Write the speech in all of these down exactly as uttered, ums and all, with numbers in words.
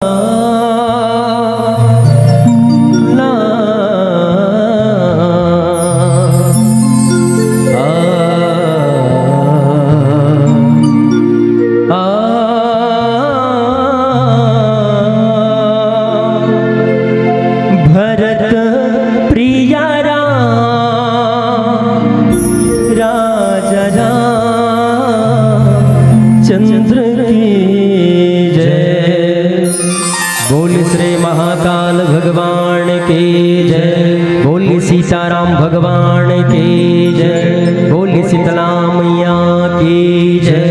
ला। आ, आ, भरत प्रिया राम, राजा रामचंद्र की जय। बोल श्री महाकाल भगवान की जय, बोल सीताराम भगवान की जय, बोल शीतला मैया की जय।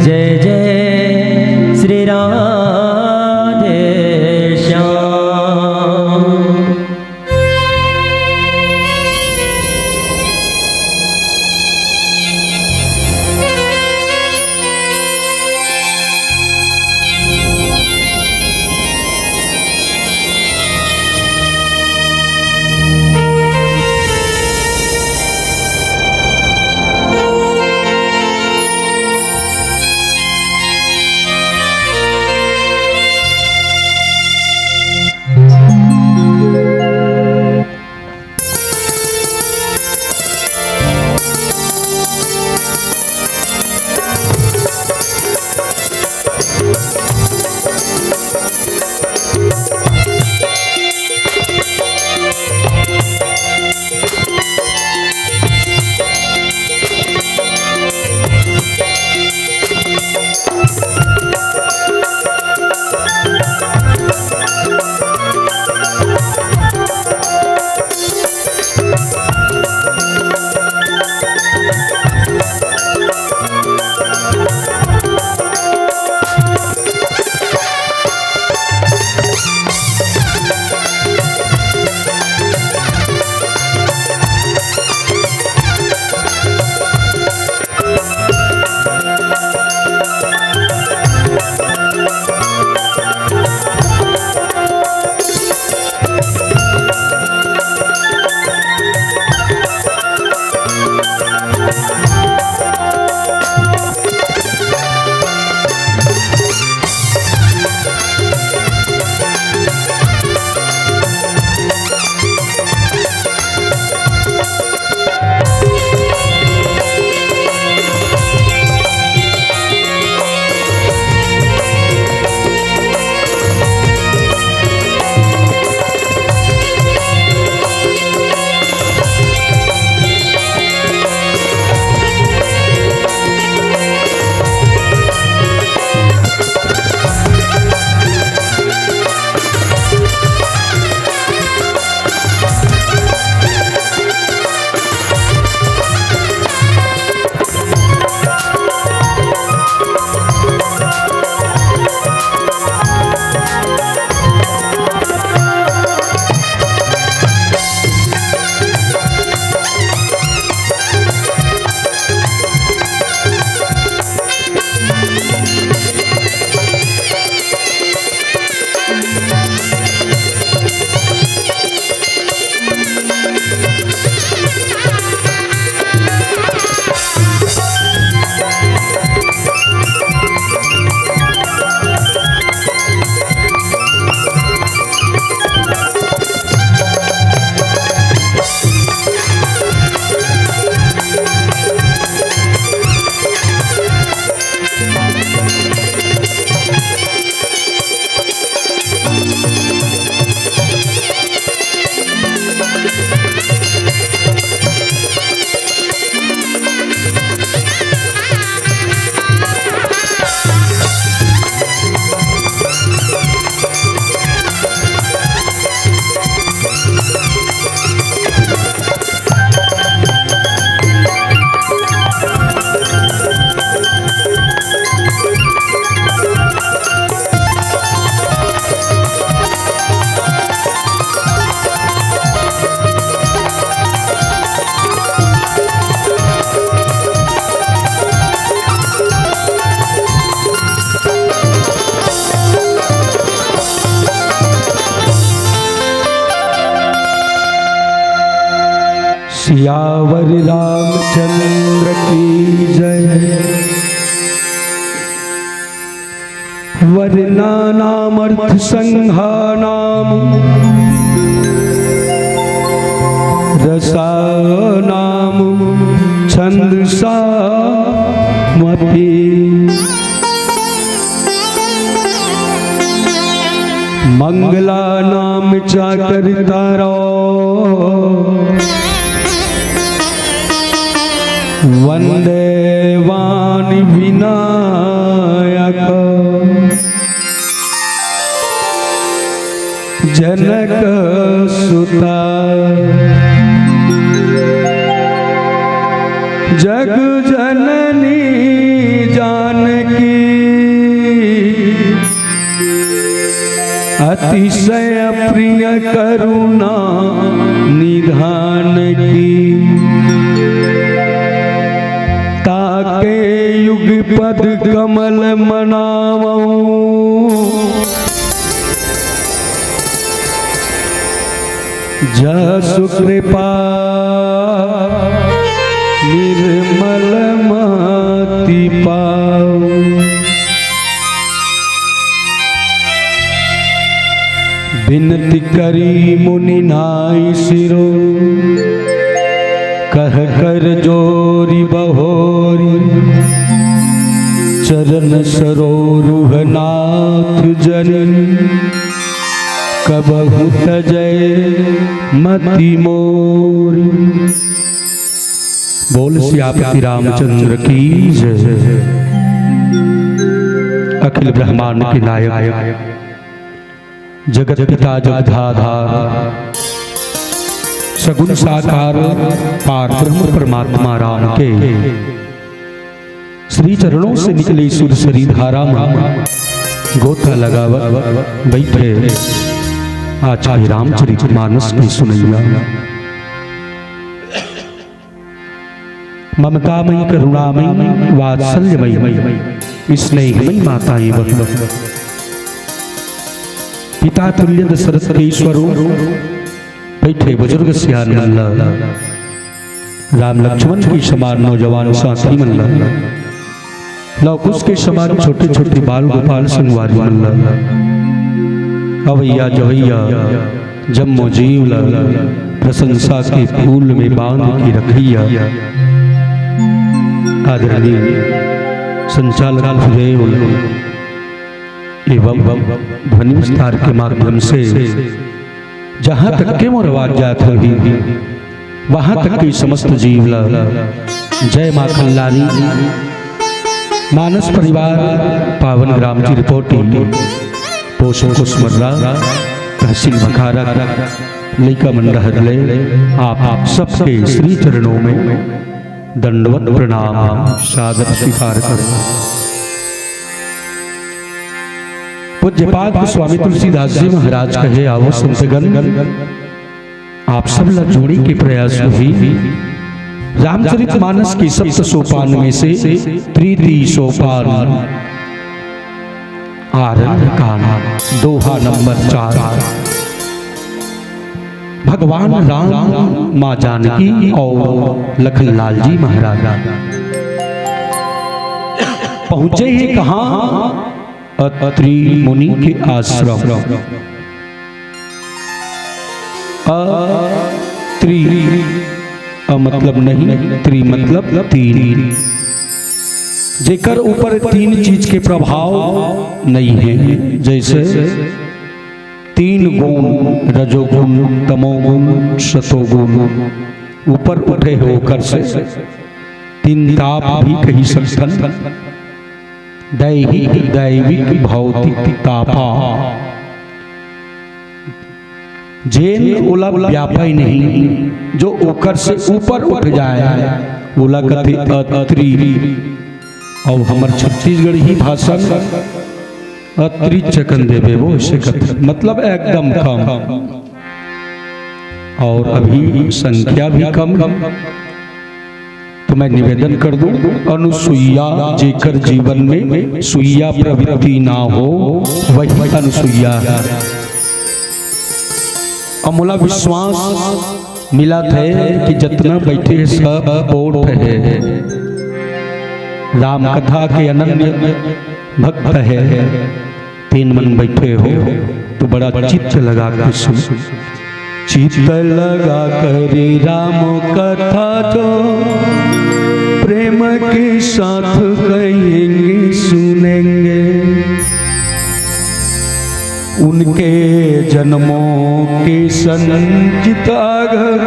जय जय श्री राधे श्याम। सियावर रामचंद्र की जय। वर्णानामर्थसङ्घानां रसानां छन्दसामपि। मङ्गलानां चाकर्तारौ वन्देवान् विनायक। जनक सुता जग जननी जानकी, अतिशय प्रिय करुणा निधान की। ताके युग पद कमल मनावौ, जसु कृपा निर्मल मति पावौ। बिनती करी मुनि नाई सिरो, कह कर जोरि बहोरि। चरण सरोरुह नाथ जनि, कबहु तजै मति मोर। बोल सियापति रामचंद्र की जय। अखिल ब्रह्मांड के नायक, जगत पिता जगदाधार, सगुण साकार पार ब्रह्म परमात्मा राम के श्री चरणों से निकली सुरसरी धारा में गोता लगावत बैठे आज के रामचरित मानस के सुनैया। ममतामयी, करुणामयी, वात्सल्यमयी, स्नेहमयी माता एवं पिता तुल्य दशरथ के स्वरूप बैठे बुजुर्ग सियान मन ला, राम लक्ष्मण के समान नौजवान साथी मन ला, लव कुश के समान छोटे छोटे बाल गोपाल संगवारी मन ला, अवैया जवैया जम्मो जीव ला प्रशंसा के फूल में बांध के रखैया आदरणीय संचालक सुदेव एवं ध्वनि विस्तार के माध्यम से जहां तक के मोर आवाज जात होही, वहां तक के समस्त जीव ला जय माँ कल्याणी। मानस परिवार पावन ग्राम की रिपोर्टिंग, पोषण कुसमर्रा, तहसील भखारा, लइका मन डहर ले आप सबके श्री चरणों में दंडवत प्रणाम सादर स्वीकार करो। पूज्यपाद स्वामी तुलसीदास जी महाराज कहे, आवो संतगण, आप सब ला जोड़े के प्रयास होही। रामचरित मानस के सप्त सोपान में से तृतीय सोपान आरंभ कांड, दोहा नंबर चार। भगवान राम, माँ जानकी और लखन लाल जी महाराज पहुंचे हैं कहाँ? अत्रि मुनि के आश्रम। अत्रि, अ मतलब नहीं, त्रि मतलब तीन, जेकर ऊपर तीन चीज के प्रभाव नहीं है, जैसे तीन गुण, रजोगुण, तमोगुण, सतोगुण ऊपर उठे हो, ओकर से तीन ताप भी कही सकथन। दैहिक, दैविक, भौतिक तापा। जेन ओला व्यापय नहीं, जो ओकर से ऊपर उठ जाए, ओला कथे अत्रि। अउ हमर छत्तीसगढ़ी भाषा में अत्रि चकन देवे, वो इसे कथे, मतलब एकदम कम। और अभी संख्या भी कम। तो मैं निवेदन कर दूं, अनुसुईया, जेकर जीवन में सुईया प्रवृत्ति ना हो, वही अनुसुईया है। अउ मोला विश्वास मिलत हे कि जतना बैठे हे, सब पोठ हे, राम कथा के अनन्य भक्त हे। तेन मन बैठे हो तो बड़ा चित्त लगा के सुन। चित्त लगा कर राम कथा जो प्रेम के साथ कहेंगे, सुनेंगे। उनके जन्मों के संचित आगर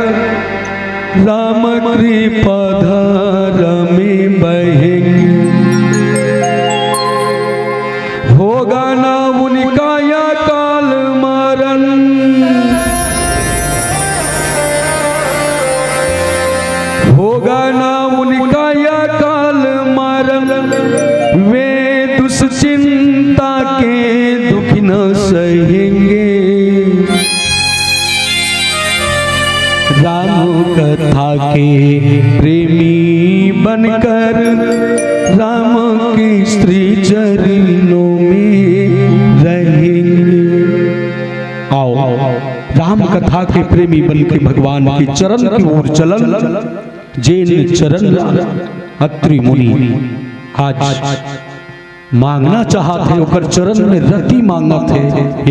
राम कृपा धारा में बहेंगे। होगा ना उनका या काल मरण, होगा ना उनका या काल मरण, वे दुश्चिंता के दुख न सहेंगे। राम कथा के प्रेमी बनकर राम के श्री चरणों में रहेंगे। आओ, राम कथा के प्रेमी बन के भगवान के चरण की ओर चलन। जेन चरण ला अत्रि मुनि आज मांगना चाहत हे, ओकर चरण में रति मांगत हे।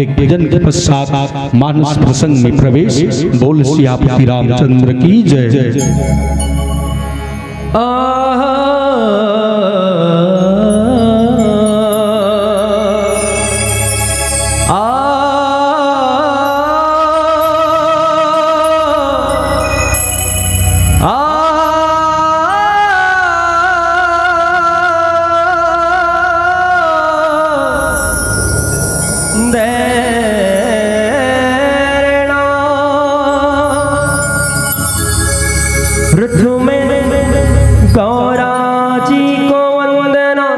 एक भजन के पश्चात मानस प्रसंग में प्रवेश। बोल सियापति रामचंद्र की जय। पृथ्वी में गौरा जी को वंदना।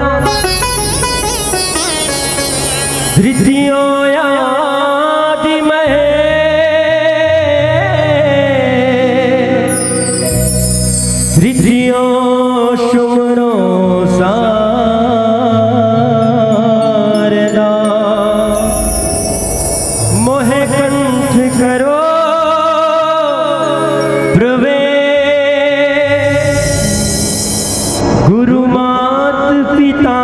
धृतियो आदि महेश, धृतियो सुमरो सारदा। मोहे कंठ करो प्रवेश, गुरु मात पिता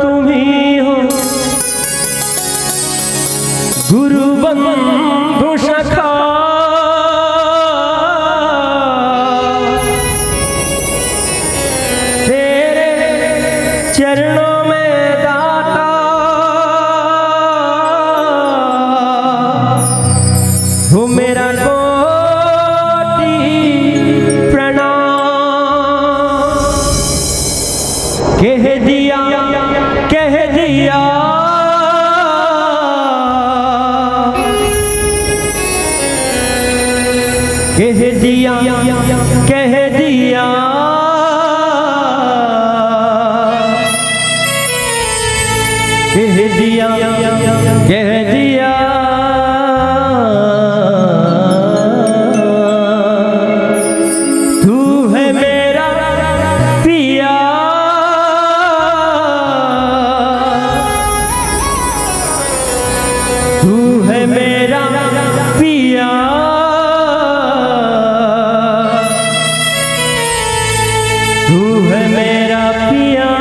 तुम्ही हो, गुरु बंधु सखा। तेरे चरणों में दाता हो मेरा कोटि प्रणाम। कह दिया, कह दिया, कह दिया, कह दिया, कह दिया, कह दिया। तू है मेरा पिया, तू है मेरा पिया, तू है मेरा पिया।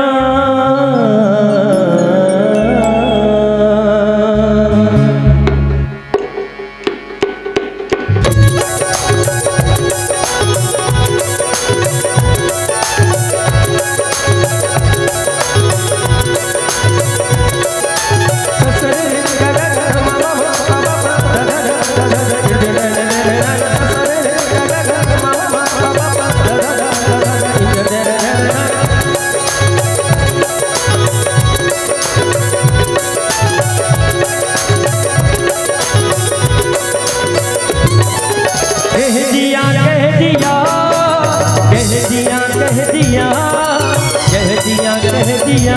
कह दिया, कह दिया, कह दिया, कह दिया, कह दिया, कह दिया,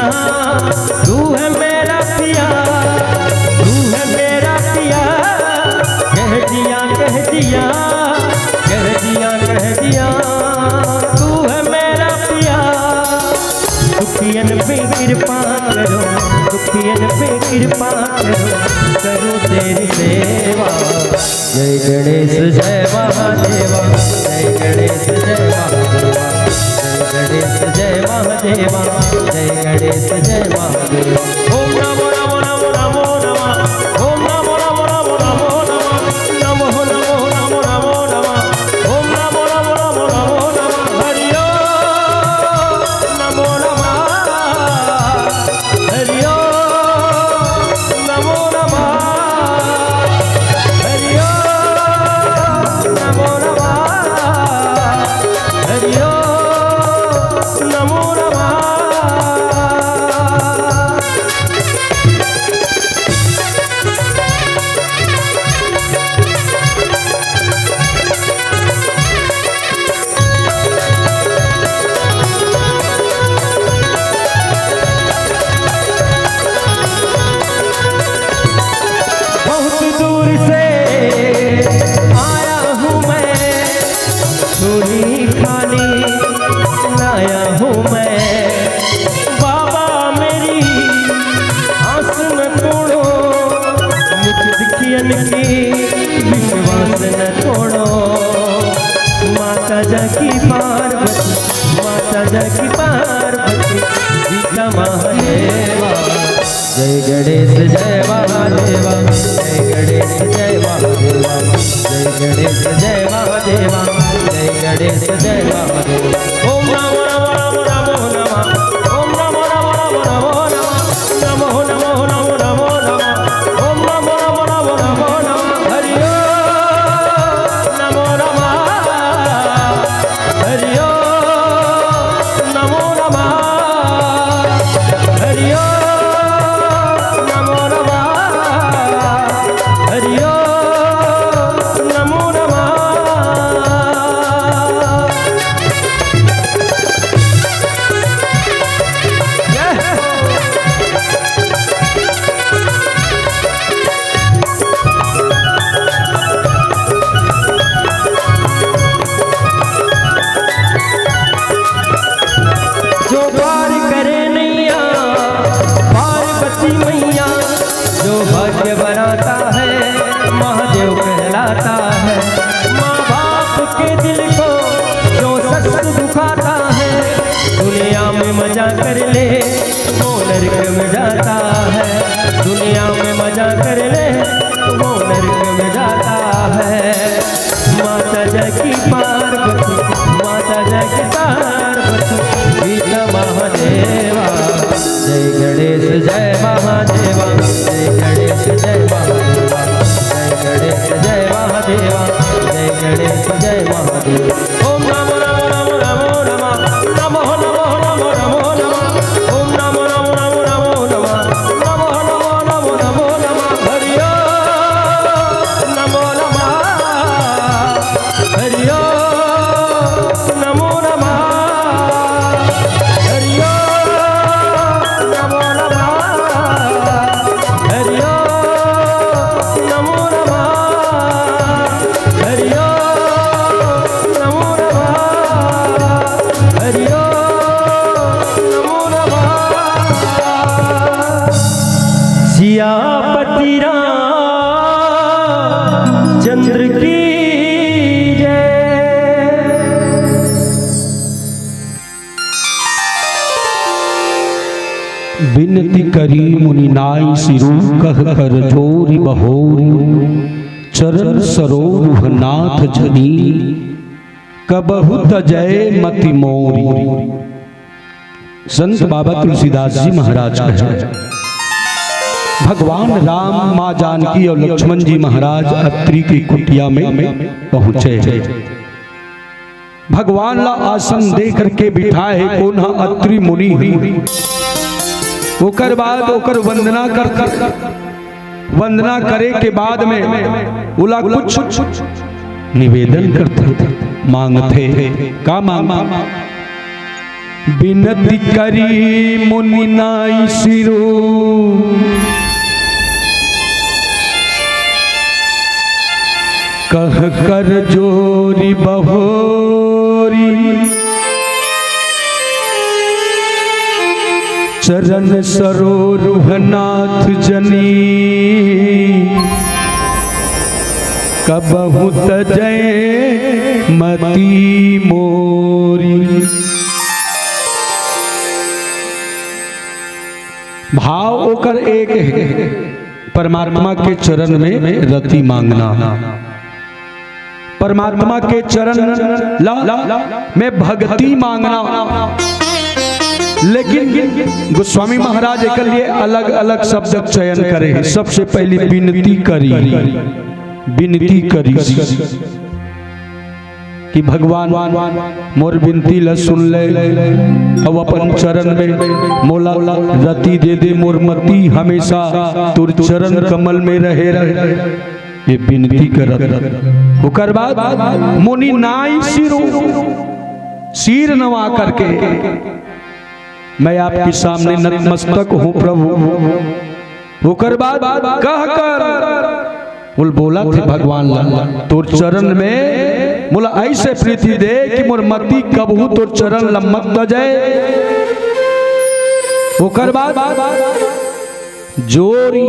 तू है मेरा पिया, तू है मेरा पिया। कह दिया, कह दिया, कह दिया, कह दिया, तू है मेरा पिया। दुखियन पे कृपा करो, दुखियन पे कृपा करो, करो तेरी सेवा। जय गणेश जय महादेवा, जय गणेश जय महादेवा, जय गणेश जय महादेवा, जय गणेश जय महादेवा। ओम नमो नमो नमो नमो बहुत दूर से आया हूँ मैं, झोली खाली लाया हूँ मैं। बाबा मेरी आस न तोड़ो, नित दुखियन की विश्वास न तोड़ो। माता जाकी पार्वती, माता जाकी पार्वती, सीता महादेवा। जय गणेश जय महादेवा, जय गणेश जय महादेवा, जय गणेश जय महादेवा, जय गणेश जय महादेवा। ओम नमो नमो नमो नमो नमः। ओम नमो नमो नमो नमो नमः। नमो नमो नमो नमो नमः। ओम नमो नमो नमो नमो नमः। हरि ओम नमो नमः। हरि ओम नमो नमः। हरि ओम नमो नमः। हरि ओम नमो नमः। जो पार करे नैया पार्वती मैया, जो भाग्य बनाता है महादेव कहलाता है। माँ बाप के दिल को जो सख्त दुखाता है, दुनिया में मजा कर ले वो नरक में जाता है। दुनिया में मजा कर ले वो नरक में जाता है। माता जाकी पार्वती, माता जाकी पार्वती, सीता महादेवा। जय गणेश जय महादेवा, जय गणेश जय महादेवा, जय गणेश जय महादेवा, जय गणेश जय महादेवा। ओम नमो नमो नमो नमो नमः। नमो नमो नमो नमो नमः। ओम नमो नमो नमो नमो नमः। नमो नमो नमो नमो नमः। हरि ओम नमो नमः। हरि ओम नमो नमः। हरि ओम नमो नमः। हरि ओम नमो नमः। हरि ओम नमो नमः। हरि ओम नमो नमः। सियापति रामचंद्र की जय। बिनती करी मुनि नाई सिरु, कहि कर जोरि बहोरि, चरण सरोरुह नाथ जनी, कबहु तजै मति मोरी। संत बाबा तुलसीदास जी महाराज कहे, भगवान राम, माँ जानकी और लक्ष्मण जी महाराज अत्रि की कुटिया में पहुंचे। भगवान ला आसन दे करके बिठाए हे, कोन ह? अत्रि मुनि हे। ओकर बाद ओकर वंदना करथे। वंदना करे के बाद में ओला कुछ निवेदन करथे, मांगथे। का मांग? बिनती करी मुनि नाई सिरु, कहि कर जोरि बहोरि, चरण सरोरुह नाथ जनी, कबहु तजै मति मोरी। भाव ओकर एक हे, परमात्मा के चरण में रति मांगना, परमात्मा के चरण ला में भक्ति मांगना। लेकिन गोस्वामी महाराज एकर लिए अलग-अलग शब्द चयन करे हे। सबसे पहली बिनती करी, बिनती करी। कि भगवान मोर बिनती ल सुन ले, अउ अपन चरण में मोला रति दे दे, मोर मति हमेशा तोर चरण कमल में रहे, रहे। ये बिनती करत। ओकर बाद मुनि नाई सिरु, सिर नवा करके, मैं आपके सामने नतमस्तक हूँ प्रभु। ओकर बाद कह कर बोल, बोलत हे भगवान ला, तोर चरण में मोला ऐसे प्रीति दे कि मोर मति कबहू तोर चरण ला मत तजय। ओकर बाद जोरी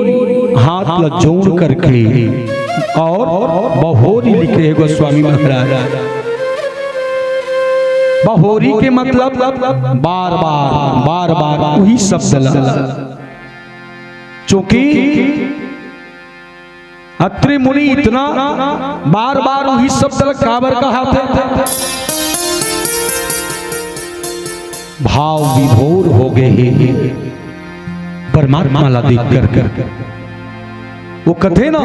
हाथ ला जोड़ करके और बहोरी लिखे हे गोस्वामी महाराज। बहोरी के मतलब बार बार, बार बार वही शब्द ला, चूंकि अत्रि मुनि इतना बार बार वही शब्द ला काबर कहाथे? भाव विभोर हो गए हे परमात्मा ला देख करके। वो कथे ना,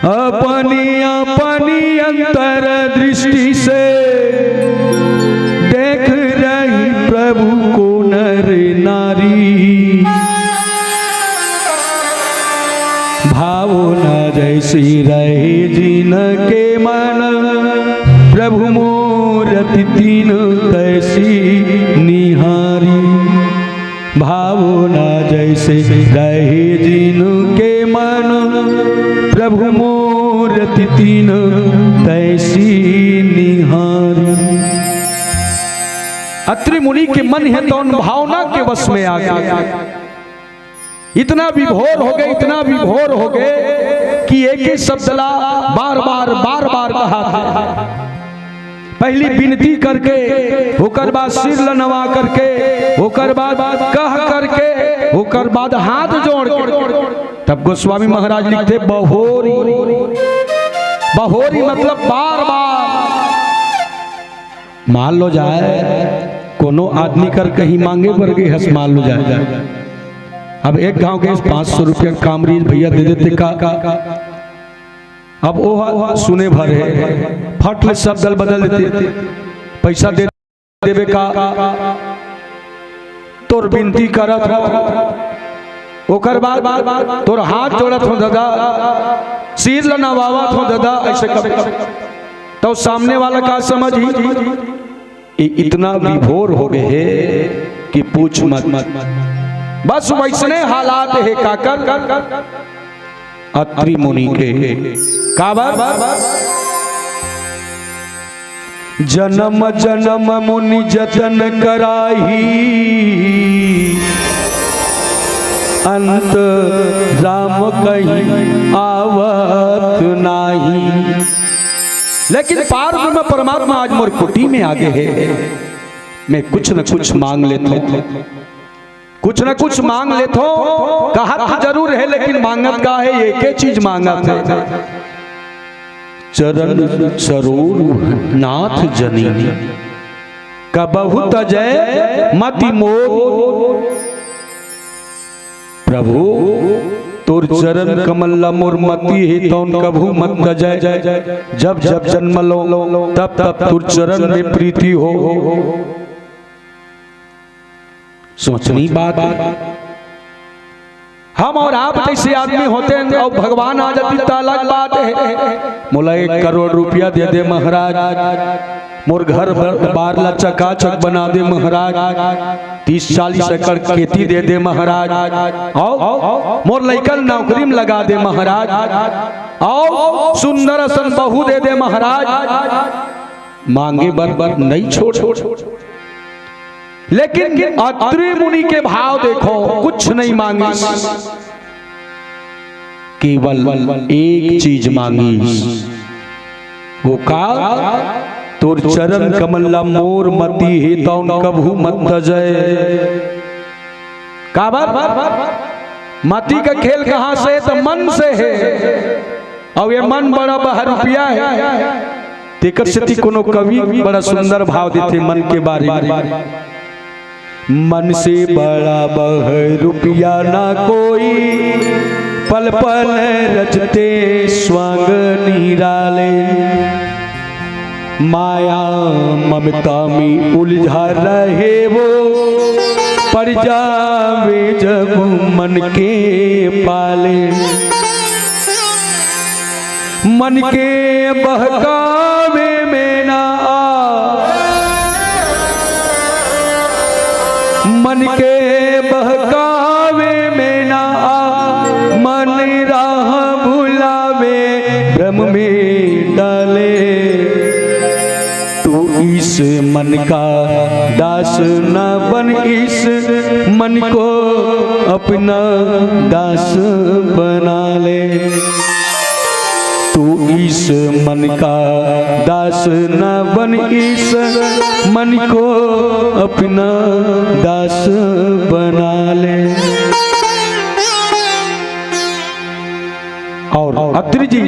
अपनी अपनी अंतर दृष्टि से देख रही प्रभु को नर नारी। भावना जैसी रहे जिनके मन, प्रभु मूरति तीन तैसी निहारी। भावना जैसे रहे जिनके मन, प्रभु मूरति तीन तैसी निहारी। अत्रि मुनि के मन हे तौन भावना के वश में आ गए। इतना विभोर हो गए, इतना विभोर हो गए कि एक ही शब्द ला बार बार, बार बार कहा था। पहली विनती करके, ओकर बाद सिर ला नवा करके, ओकर बाद कह करके, ओकर बाद हाथ जोड़ के, तब गोस्वामी महाराज लिखथे बहोरी, बहोरी मतलब बार बार। मान लो जाए कोनो आदमी कर कहीं मांगे बर गे हस, मान लो जाए, अब एक गांव के पाँच सौ रुपया कामरीज भैया दे देते का, अब वो सुने भर हे, फट ले शब्द बदल देते, पैसा दे देवे का, तोर विनती करत हो, ओकर बाद तोर हाथ जोड़त हो दादा, सिर ला नवावत हो दादा, ऐसे कर, तो सामने वाला का समझ ही, ये इतना विभोर हो गए हे कि पूछ मत। बस वैसने हालात हे काकर, अत्रि मुनि के। काबर? जन्म जन्म मुनि जतन कराही, अंत राम कहीं आवत नाही। लेकिन पार ब्रह्म परमात्मा आज मोर कुटी में आगे हे, मैं कुछ न कुछ मांग लेथों, कुछ न कुछ मांग लेथों। कहत तो जरूर हे, लेकिन मांगत का हे? एके चीज मांगत हे, चरण सरोज नाथ जनी, कबहु तजय मति मोर। प्रभु, तोर चरण कमल ला मोर मति हे, तौन कभू मत तजय। जब जब जन्म लो, तब तब तोर चरण में प्रीति हो। सोचनी बात हे। हम और आप जैसे आदमी होते हैं और भगवान आ जाती तो अलग बात हे। मोला एक करोड़ रुपया दे दे महाराज, मोर घर बर-, बार ला चकाचक बना दे महाराज, तीस चालीस एकड़ खेती दे दे महाराज, और मोर लइका ल नौकरी में लगा दे महाराज, और सुंदर असन बहू दे दे महाराज। मांगे बर, बर नहीं छोड़। लेकिन अत्रि मुनि के भाव देखो, कुछ नहीं मांगिस, केवल एक चीज मांगिस। वो का? तोर चरण कमल ला मोर मति हे, तौन कभू मत तजय। काबर? मति का खेल कहाँ से? त मन से हे। अउ ये मन बड़ा बहरूपिया हे। तेकर सेती कोनो कवि बड़ा सुंदर भाव देथे मन के बारे में। मन से बड़ा बहरूपिया ना कोई, पल पल रचते स्वांग निराले। माया ममता में उलझा रहे वो, पड़ जावे जब मन के पाले। मन के बहकावे में ना आ, मन के बहकावे में ना आ, मन का दास न बन, इस मन को अपना दास बना ले। तू इस मन का दास न बन, इस मन को अपना दास बना ले। और अत्रि जी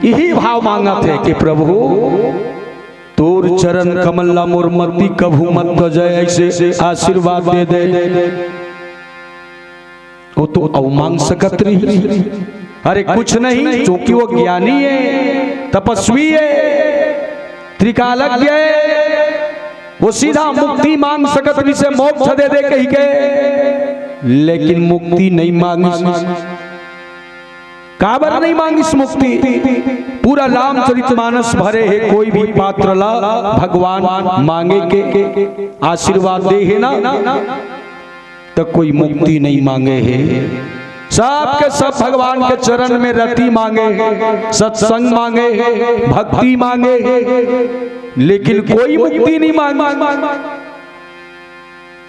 यही भाव मांगत हे कि प्रभु, तोर चरण कमल ला मोर मति कभू मत तजय, ऐसे आशीर्वाद दे दे। वो तो अउ मांग सकत रहिस। अरे कुछ नहीं, चूंकि वो ज्ञानी हे, तपस्वी हे, त्रिकालज्ञ हे, वो सीधा मुक्ति मांग सकत रहिस, मोक्ष दे दे कहिके, लेकिन मुक्ति नहीं मांगिस। काबर नहीं मांगिस मुक्ति? पूरा रामचरितमानस भरे हे, कोई भी पात्र ला भगवान मांगे के आशीर्वाद दे हे ना, त कोई मुक्ति नहीं मांगे हे। सब के सब भगवान के चरण में रति मांगे हे, सत्संग मांगे हे, भक्ति मांगे हे, लेकिन कोई मुक्ति नहीं मांगे।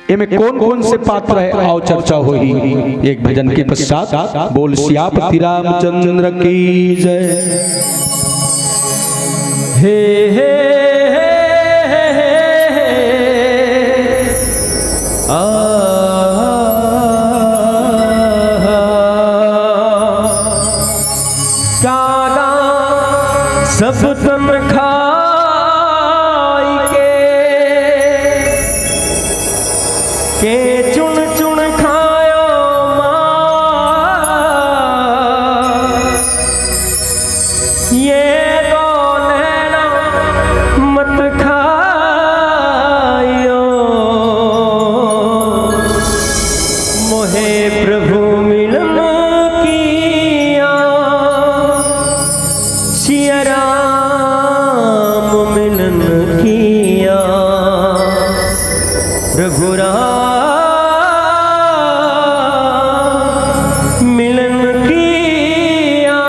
एमे कौन कौन से पात्र हे, आओ चर्चा होही एक भजन के पश्चात। बोल सियापति रामचंद्र की जय। हे, हे, हे, हे, हे, हे। आ, काला सब तन खाई के, के चुन चुन खायो मां। ये दो नैना मत खायो, मोहे प्रभु मिलन किया, सिया राम मिलन किया, प्रभु राम मिलन किया।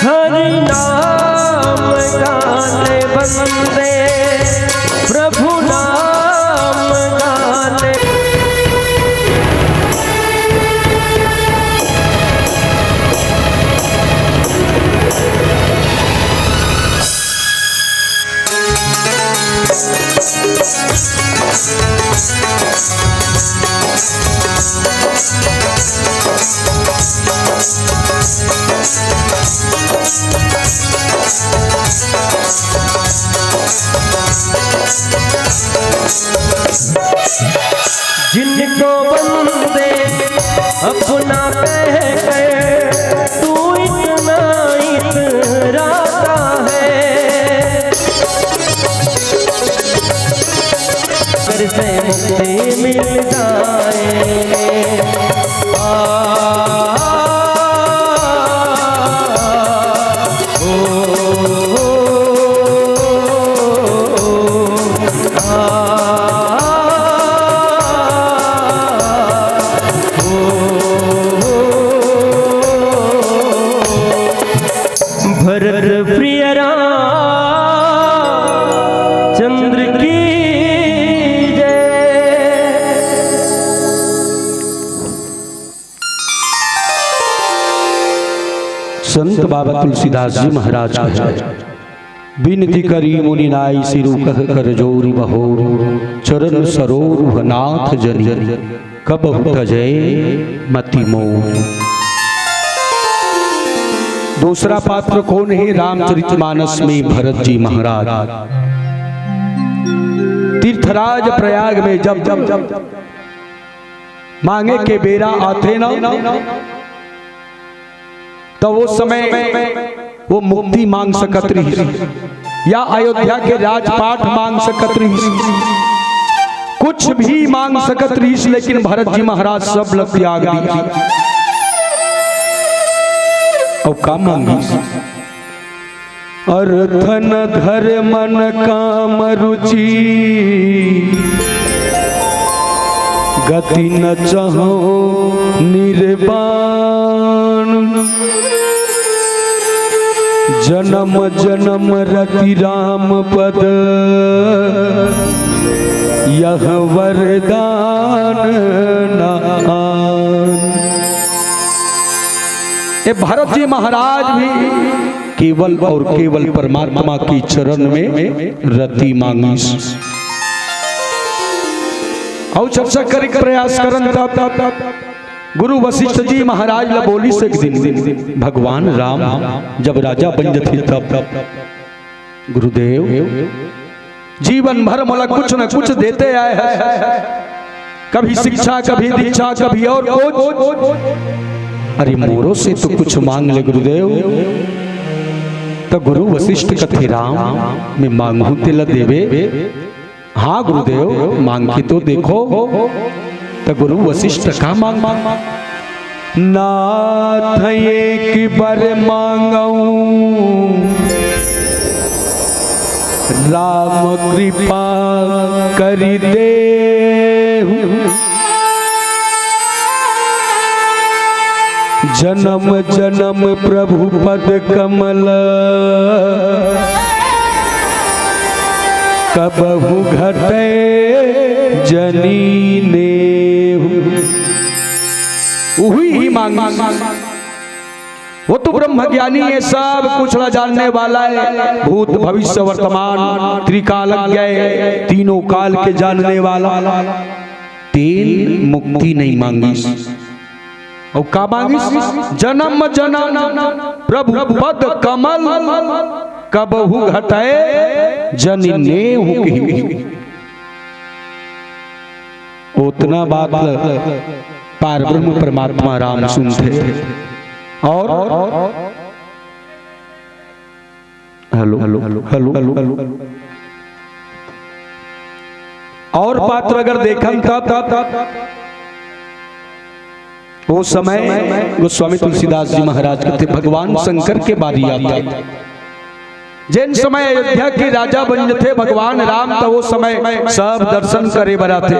हरि नाम गाते बंदे, प्रभु नाम गाते। जिनको बंदे अपना कह कर तू इतना इतराता है, कर से मुक्ति मिल जाए। आ, ओ, ओ, आ, ओ, भरत प्रिय रामचंद्र की बाबा तुलसीदास जी महाराज कहे, "बिनती करी मुनि नाई सिरु कह कर जोरी बहोरी, चरण सरोरुह नाथ जनी कबहु तजै मति मोरी।" दूसरा पात्र कौन है? रामचरितमानस में भरत जी महाराज तीर्थराज प्रयाग में जब, जब, जब मांगे के बेरा आथे ना, त वो समय वो मुक्ति मांग सकत रहिस, या अयोध्या के राजपाट मांग सकत रहिस, कुछ भी मांग सकत रहिस, लेकिन भरत जी महाराज सब ल त्याग दिस। अउ का मांगिस? अरथ न धरम न काम रुचि, गति न चहौं निरबान। जनम जनम रति राम पद, यह वरदान न आन। ए भरत जी महाराज भी केवल और केवल परमात्मा के चरण में रति मांगिस। अउ चर्चा करे के प्रयास करन तब, तब, तब गुरु वशिष्ठ जी महाराज ला बोलिस एक दिन, भगवान राम जब राजा बन जथे तब, तब गुरुदेव, जीवन भर मोला कुछ न कुछ देते आए हैं, कभी शिक्षा, कभी दीक्षा, कभी और कुछ। अरे मोरो से तो कुछ मांग ले गुरुदेव। तो गुरु वशिष्ठ कथे, राम, मैं मांगहूं तेला देबे। हाँ गुरुदेव, मांग के तो देखो। तो गुरु वशिष्ठ का मांग? नाथ एक बर मांगऊं, राम कृपा करि देहु। जनम जनम प्रभु पद कमल, कबहु घटै जनि नेहु। उही ही मांग। वो तो ब्रह्म ज्ञानी है, सब कुछ ला जानने वाला है, भूत भविष्य वर्तमान त्रिकालज्ञ है, तीनों काल के जानने वाला। तेन मुक्ति नहीं मांगिस। अउ का मांगिस? जनम जनम प्रभु पद कमल, कबहु घटै जनि नेहु कहि। ओतना बात ल पार ब्रह्म परमात्मा राम सुनथे। और हेलो, हेलो, हेलो, हेलो। और पात्र अगर देखन तब, तब, तब, वो समय गोस्वामी तुलसीदास जी महाराज कथे, भगवान शंकर के बारी आथे। जेन समय अयोध्या के राजा बन जथे भगवान राम, त वो समय सब दर्शन करे बर आथे।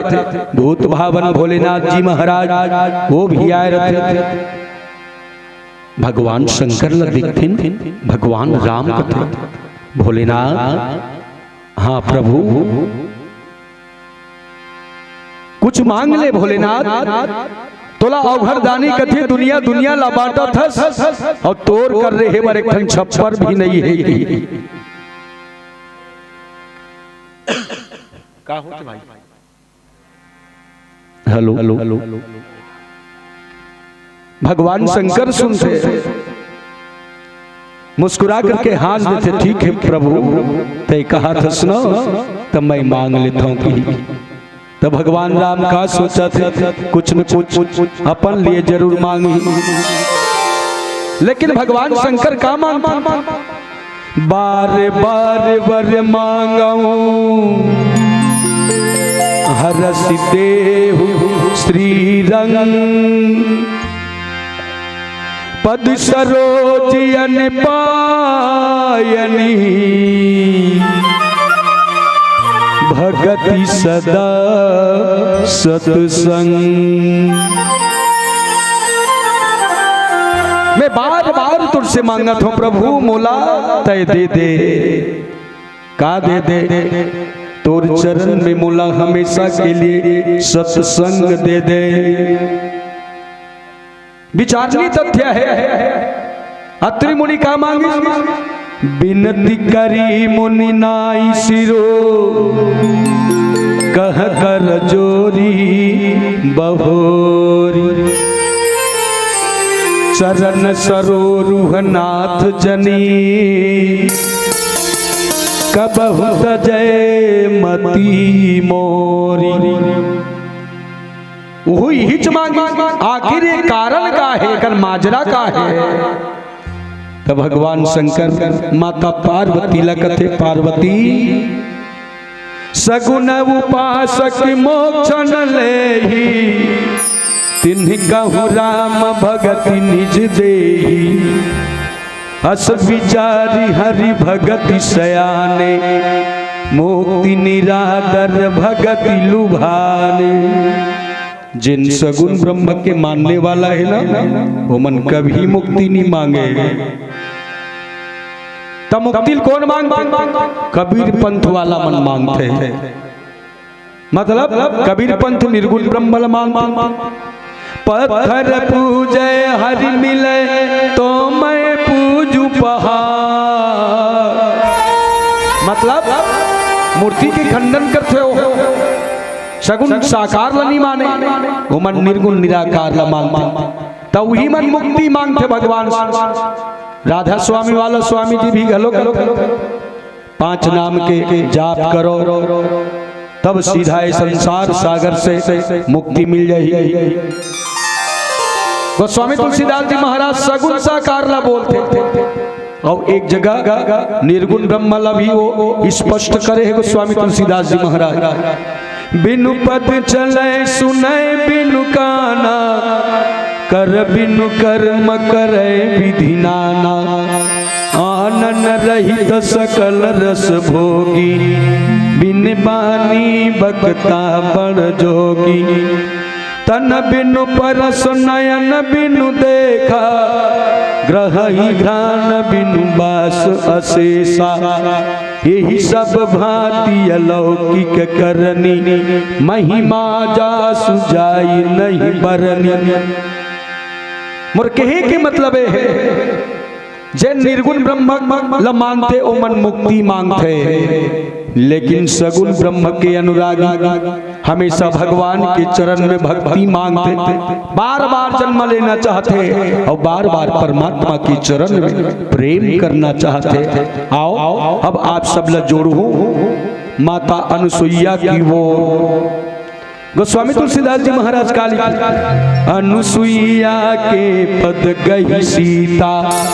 भूत भावन भोलेनाथ जी महाराज वो भी आए रथे। भगवान शंकर ल देखथिन, भगवान राम कथे, भोलेनाथ, हाँ प्रभु, कुछ मांग ले भोलेनाथ, तोला अवघड़ दानी कथे दुनिया दुनिया ला बांटत हस, अउ तोर कर रेहे बर एक ठन छप्पर भी नहीं है। का होत भाई? Hello, hello. भगवान शंकर सुनथे, मुस्कुरा करके हाँस देथे, "ठीक है प्रभु, तैं कहत हस न, त मैं मांग लेथंव।" त भगवान राम का सोचथे, कुछ न कुछ अपन लिए जरूर मांगही। लेकिन भगवान शंकर का मांगथे? बार बार वर मांगऊं, हरषि देहु श्रीरंग। पद सरोज अन पायनि, भगति सदा सतसंग। मैं बार बार तोर से मांगत हंव प्रभु, मोला तैं दे दे। का दे दे? तोर चरण में मोला हमेशा के लिए सतसंग दे दे। विचारणीय तथ्य है, अत्रि मुनि का मांगिस? बिनती करी मुनि नाई सिरो, कह कर जोरी बहोरी। चरण सरोरुह नाथ जनी, कबहु तजय मति मोरी। उही हिच मांगी, आखिर ये कारण का हे, एकर माजरा का हे? त भगवान शंकर माता पार्वती ल कथे, पार्वती, सगुन उपासक मोक्ष न लेही, तिन्ह कहु राम भगति निज देही। अस विचारी हरि भगति सयाने, मुक्ति निरादर भगति लुभाने। जेन सगुन ब्रह्म के मानने वाला हे ना, ओमन कभी मुक्ति नहीं मांगे। त मुक्ति ल कोन मांगथे? कबीर पंथ वाला मन मांगथे। मतलब कबीर पंथ निर्गुण ब्रह्म ल मानथे। पत्थर पूजे हरि मिले तो मैं पूजू पहाड़। मतलब मूर्ति के खंडन करथे हो, सगुन साकार ल नहीं माने, ओमन निर्गुण निराकार ल मानथे। त उही मन मुक्ति मांगथे भगवान से। राधा स्वामी वाला स्वामी जी भी घलो करथे। पांच नाम के जाप करो, तब सीधा ये संसार सागर से मुक्ति मिल जाही। गोस्वामी तुलसीदास जी महाराज सगुन साकार ला बोलथे, अउ एक जगह निर्गुण ब्रह्म ला भी वो स्पष्ट करे हे गोस्वामी तुलसीदास जी महाराज। बिनु पद चले सुने बिनु काना, कर बिनु कर्म करे विधि नाना। आनन रहित सकल रस भोगी, बिन बानी बकता बड़ जोगी। तन बिनु परस नयन बिनु देखा, ग्रहहि घ्राण बिनु बास अशेषा। एहि सब भांति अलौकिक करनी, महिमा जासु जाई नहीं बरनी। मोर कहे के मतलब ये हे, जे निर्गुण ब्रह्म ल मानथे, ओमन मुक्ति मांगथे, लेकिन सगुण ब्रह्म के अनुरागी हमेशा भगवान के चरण में भक्ति मांगथे, बार-बार जन्म लेना चाहथे अउ बार-बार परमात्मा के चरण में प्रेम करना चाहथे। आओ, अब आप सब ला जोड़हूं माता अनुसुईया की ओर। गोस्वामी तुलसीदास जी महाराज का लिखे, अनुसुईया के पद गही सीता,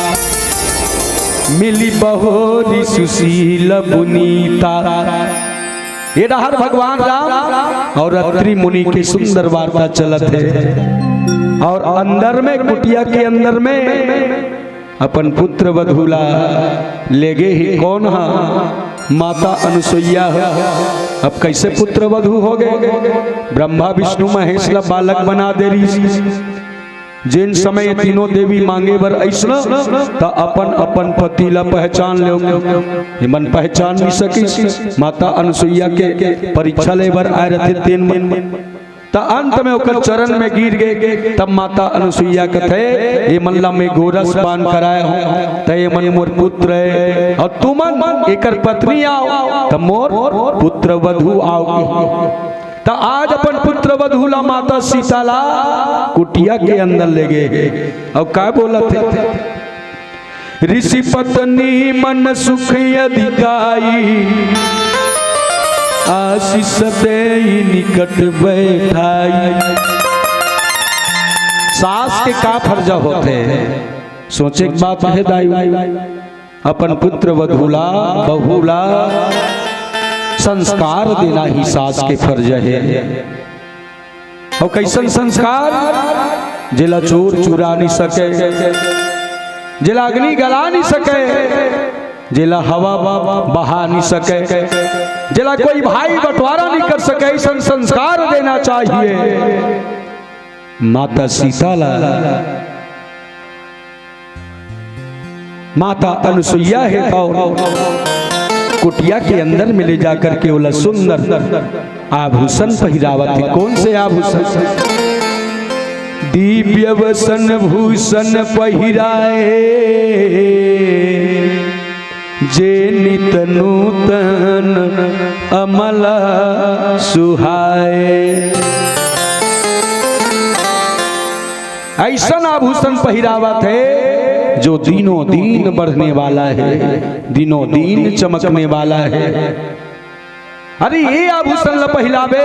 मिली बहोरी सुशील पुनीता। ये डहर भगवान राम अउ अत्रि मुनि के सुंदर वार्ता चलत हे। अउ अंदर में, कुटिया के अंदर में अपन पुत्र वधू ला लेगे हे। कोन हा? माता अनुसुईया ह। अब कइसे पुत्र वधू होगे? ब्रह्मा विष्णु महेश ला बालक बना दे रिहिस। जेन समय ये तीनों देवी मांगे बर अइस न, त अपन अपन पति ला पहचान लेव। एमन पहचान नइ सकिस। माता अनुसुईया के परीक्षा ले बर आए रथे तेन मन। त अंत में ओकर चरण में गिर गे। तब माता अनुसुईया कथे, "एमन ला मैं गोरस पान कराए हंव, त एमन मोर पुत्र हे, अउ तुमन एकर पत्नी आव, त मोर पुत्र वधू आव।" त आज अपन पुत्र वधू ला माता सीता ला कुटिया के अंदर लेगे हे। अउ का बोलत हे? ऋषि पत्नी मन सुख अधिकाई, आशीष देई निकट बैठाई। सास के का फर्ज होथे? सोचे के बात हे दाई, अपन पुत्र वधू ला, बहू ला संस्कार देना ही सास के फर्ज हे। अउ कइसन संस्कार? जेला चोर चुरा नइ सके, जेला अग्नि गला नइ सके, जेला हवा बहा नइ सके, जेला कोई भाई बंटवारा नइ कर सके, अइसन संस्कार देना चाहिए माता सीता ला। माता अनुसुईया हे त कुटिया के अंदर में ले जाकर के ओला सुंदर आभूषण पहिरावत हे। कोन से आभूषण? दिव्य वसन भूषण पहिराए, जे नित नूतन अमल सुहाए। अइसन आभूषण पहिरावत हे, जो दिनों दिन बढ़ने वाला हे, दिनों दिन चमकने वाला हे। अरे, ये आभूषण ल पहिराबे,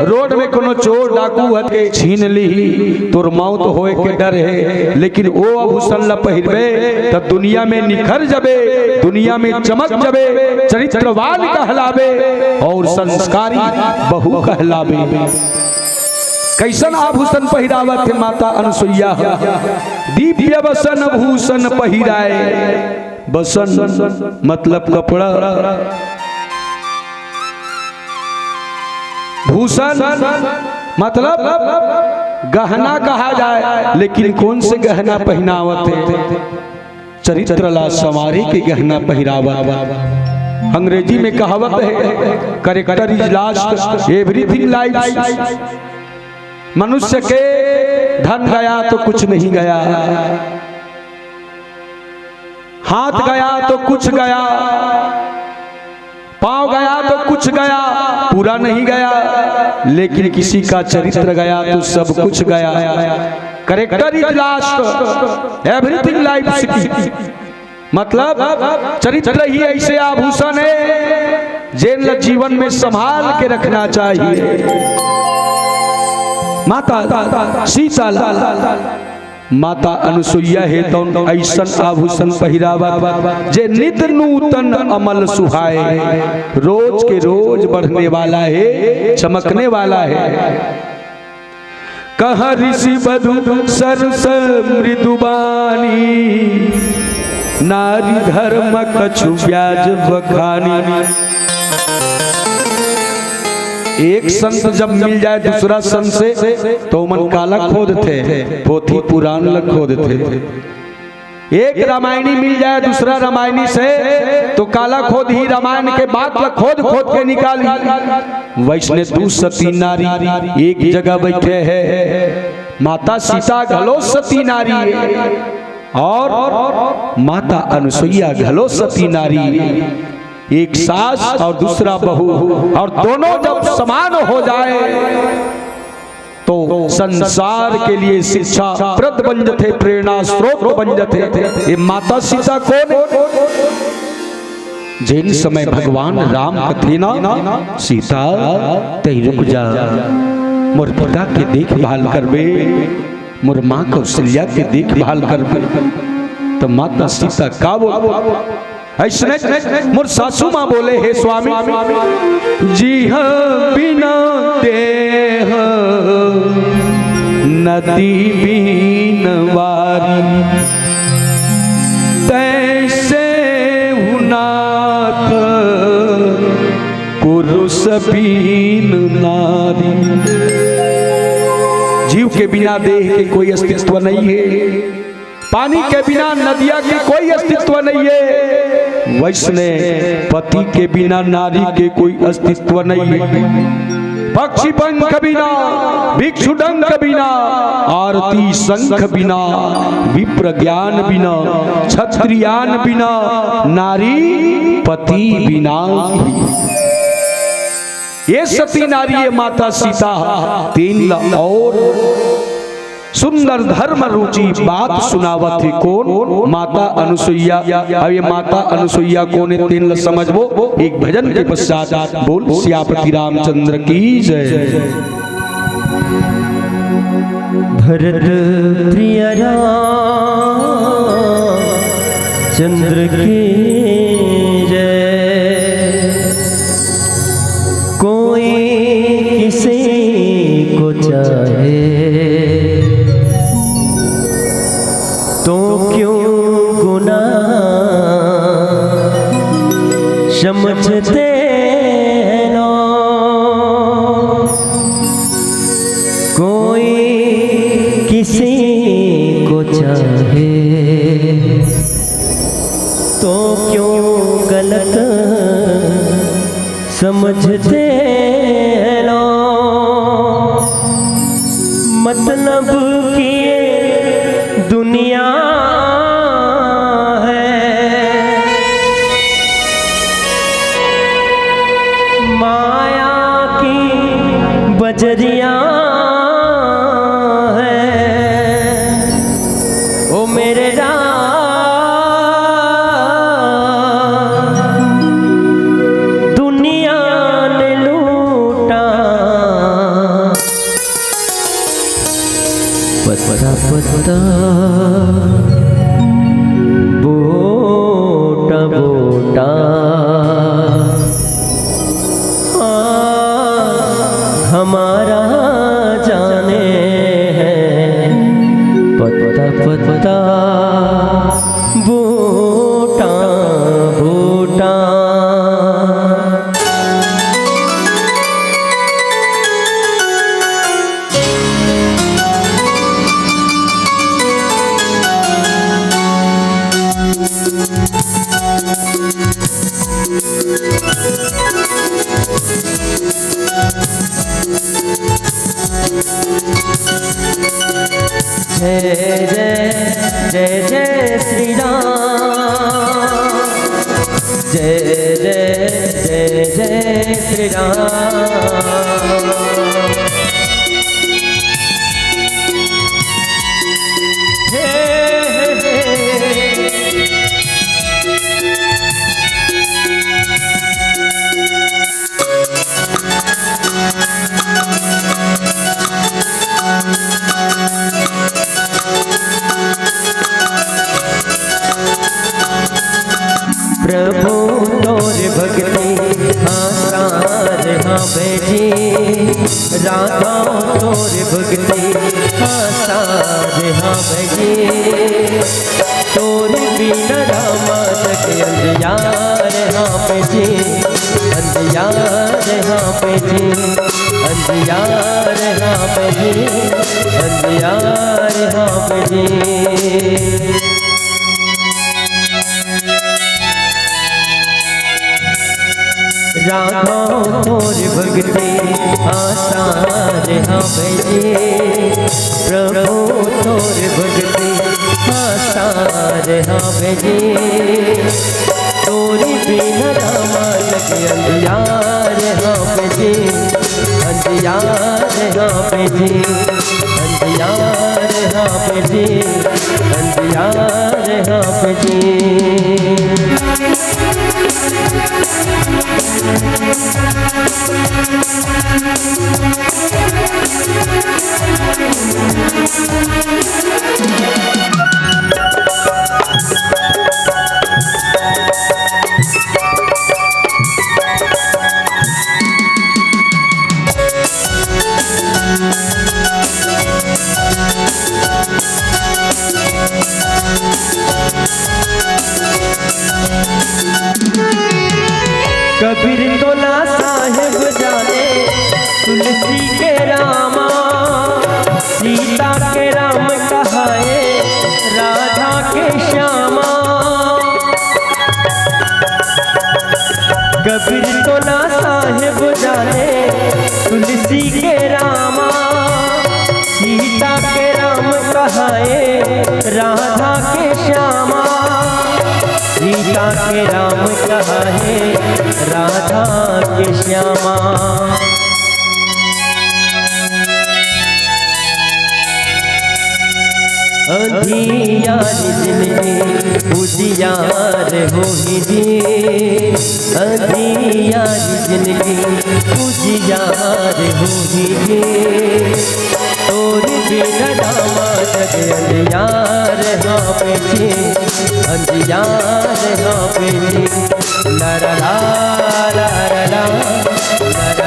रोड में कोनो चोर डाकू हके छीन लिही, तोर मौत होए के डर हे, लेकिन ओ आभूषण ल पहिरबे त दुनिया में निखर जबे, दुनिया में चमक जबे, चरित्रवान कहलाबे अउ संस्कारी बहू कहलाबे। कइसन आभूषण पहिरावत हे माता अनुसुईया ह? दिव्य वसन भूषण पहिराए। वसन मतलब कपड़ा, भूषण मतलब गहना कहा जाए, लेकिन कौन से गहना पहिनावत हे? चरित्र ला संवारे के गहना पहिरावत। अंग्रेजी में कहावत हे, character is last, everything lies। मनुष्य के धन गया तो कुछ नहीं गया, हाथ गया तो कुछ गया, पाँव गया तो कुछ गया, पूरा नहीं गया, लेकिन किसी का चरित्र गया तो सब कुछ गया। Character is last, everything lies। मतलब चरित्र ही ऐसे आभूषण हे, जेन ल जीवन में संभाल के रखना चाहिए। माता सीता ला माता अनुसुईया हे तौन अइसन आभूषण पहिरावत, जे नित नूतन अमल सुहाए, रोज के रोज बढ़ने वाला हे, चमकने वाला हे। कहाँ ऋषि बधु सरस मृदुबानी, नारी धर्म कछु ब्याज बखानी। एक संत जब मिल जाए दूसरा संत से, तो ओमन काला खोदथे, पोथी पुराण ल खोदथे। एक रामायणी मिल जाए दूसरा रामायणी से, तो काला खोदही, रामायण के बात ल खोद खोद के निकालही। वइसने दू सती नारी एक जगह बइठे हे, माता सीता घलो सती नारी हे अउ माता अनुसुईया घलो सती नारी हे। एक सास अउ दूसरा बहू, अउ दोनों जब समान हो जाए, तो संसार के लिए शिक्षाप्रद बन जथे, प्रेरणा स्रोत बन जथे। ये माता सीता कोन हे? जेन समय भगवान राम कथे ना, "सीता, तैं रुक जा, मोर पिता के देखभाल करबे, मोर माँ कौशल्या के देखभाल करबे।" त माता सीता का बोल? अइसने मोर सासू माँ बोले, "हे स्वामी, जिहा बिना देह नदी बीन वारी, तैसे हु नाथ पुरुष बीन नारी।" जीव के बिना देह के कोई अस्तित्व नहीं हे। पानी के बिना नदिया के कोई अस्तित्व नहीं हे, वइसने पति के बिना नारी के कोई अस्तित्व नहीं हे। पक्षी पंख बिना, भिक्षु डंक बिना, आरती शंख बिना, विप्र ज्ञान बिना, क्षत्रियान बिना, नारी पति बिना ही। ये सती नारी, ये माता सीता, तेन ला अउ सुंदर धर्म रुचि बात सुनावत हे कोन? माता अनुसुईया। अब ये माता अनुसुईया कोन हे, तेन ल समझबो एक भजन के पश्चात। बोल सियापति रामचंद्र की जय। भरत प्रिय राम चंद्र की जय। कोई किसी को चाहे तो क्यों गुनाह समझते हैं लोग। कोई किसी को चाहे तो क्यों गलत समझते हैं लोग। मतलब कि जरिया है ओ मेरे राम, दुनिया ने लूटा। पत्ता पत्ता, बूटा बूटा, हाँ, हमारा जाने है। पत्ता पत्ता, बूटा बूटा। जय जय जय जय श्री राम, जय जय जय जय श्री राम। हे, हे, हे। प्रभु तोर भक्ति हाँ सार हाँ भजी, राधा तोर भक्ति हाँ सार हाँ भजी। तोर बिना रामा जग अंधियार हाँ भजी, अंधियार हाँ भजी, अंधियार हाँ भजी, अंधियार हाँ भजी। राघव तोर भक्ति हाँ सार हाँ भजी, प्रभु तोर भक्ति हाँ सार हाँ भजी। तोर बिना रामा जग अंधियार हाँ भजी, अंधियार हाँ भजी, अंधियार हाँ भजी, अंधियार हाँ भजी। कबीर तोला साहेब जाने, तुलसी के रामा, सीता के राम कहाए, राधा के श्यामा। कबीर तोला साहेब जाने, तुलसी के रामा, सीता के राम कहाए, राधा के श्यामा। सीता के राम कहाए, राधा के श्यामा। अंधियार जिनगी उजियार होही जी, अंधियार जिनगी उजियार होही जी। तोर बिना रामा जग अंधियार हाँ भजी, अंधियार हाँ भजी। ला ला ला, ला ला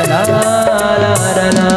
ला, ला ला ला।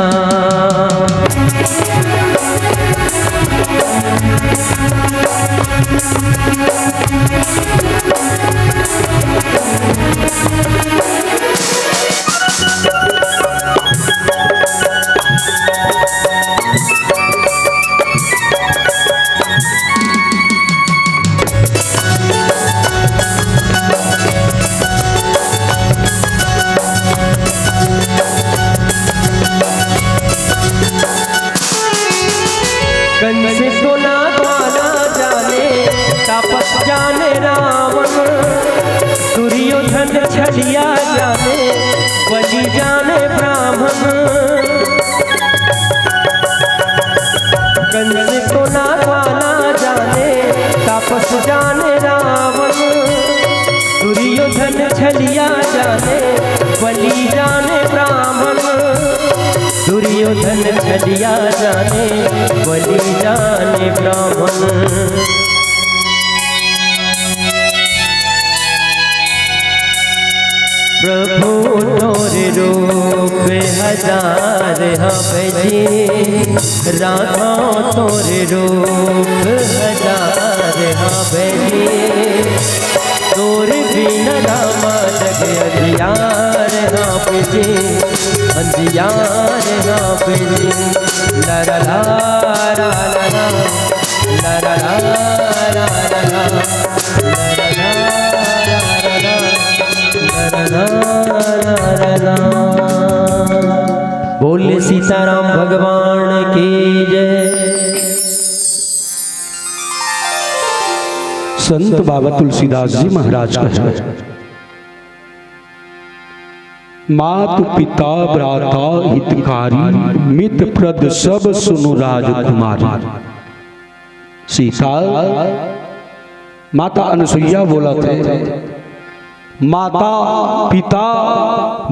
कंस को ना पाना जाने, तापस जाने रावण, दुर्योधन छलिया जाने, बलि जाने ब्राह्मण। जाने रावण, दुर्योधन छलिया जाने, बलि जाने ब्राह्मण। दुर्योधन छलिया जाने, बलि जाने ब्राह्मण। प्रभु तोर रूप हजार हवे जी, राधा तोर रूप हजार हवे जी। तोर बिना रामा जग अंधियार हवे जी, अंधियार हवे जी। ला ला ला ला ला ला। बोल सीताराम भगवान की जय। संत बाबा तुलसीदास जी महाराज कहे, मात पिता भ्राता हितकारी, मित प्रद सब सुनु राजकुमारी। सीता, माता अनसुईया बोलत हे, माता, पिता,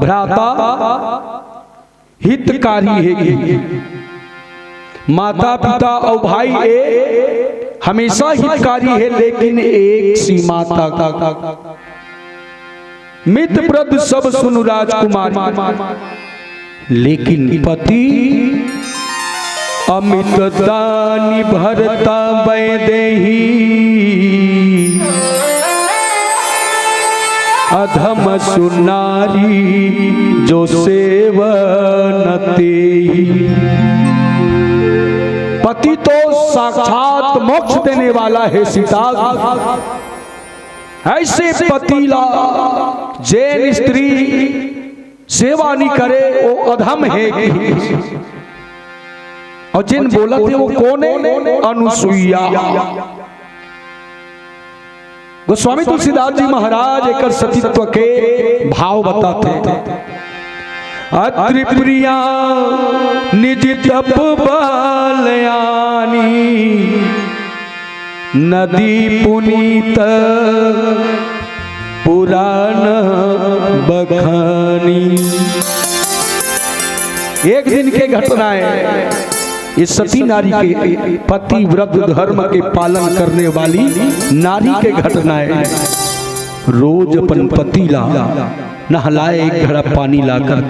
भ्राता हितकारी हे कि माता, पिता अउ भाई ए हमेशा हितकारी हे, लेकिन एक सीमा तक। मित प्रद सब सुनु राजकुमारी, लेकिन पति अमित दानी भरता बैदेही, अधम सुनारी जो सेवन तेही। पति तो साक्षात मोक्ष देने वाला हे सीता, ऐसे पति ला जेन स्त्री सेवा नी करे, वो अधम हे कि। अउ जेन बोलत हे, वो कोन हे? अनुसुईया। गोस्वामी तुलसीदास जी महाराज एकर सतीत्व के भाव बताथे। अत्रि प्रिया निज तप बल आनी, नदी पुनीत पुराण बखानी। एक दिन के घटना हे, ये सती नारी के, पतिव्रत धर्म के पालन करने वाली नारी के घटना हे। रोज अपन पति ला नहलाए, एक घड़ा पानी ला कर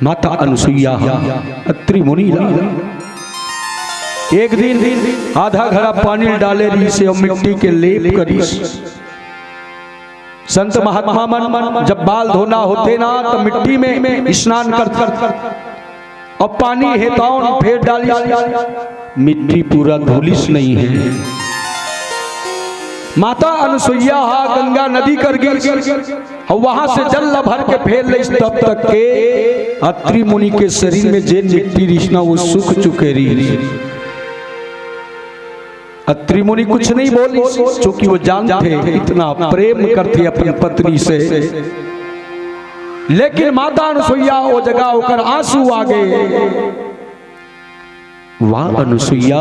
माता अनुसुईया ह अत्रि मुनि ला एक दिन आधा घड़ा पानी डाले रहिस हे अउ मिट्टी के लेप करिस। संत महात्मा मन जब बाल धोना होथे ना, त मिट्टी में स्नान करथे अउ पानी हेतावन फेर डालिस, मिट्टी पूरा धुलिस नहीं हे। माता अनुसुईया ह गंगा नदी कर गिस। अउ वहां से जल ला भर के फेर लइस, तब तक के अत्रि मुनि के शरीर में जेन मिट्टी रिहिस ना, वो सूख चुके रिहिस। अत्रि मुनि कुछ नहीं बोलिस, चूंकि वो जानथे, इतना प्रेम करथे अपन पत्नी से। लेकिन माता अनुसुईया वो जगह ओकर आंसू आ गे। वाह अनुसुईया,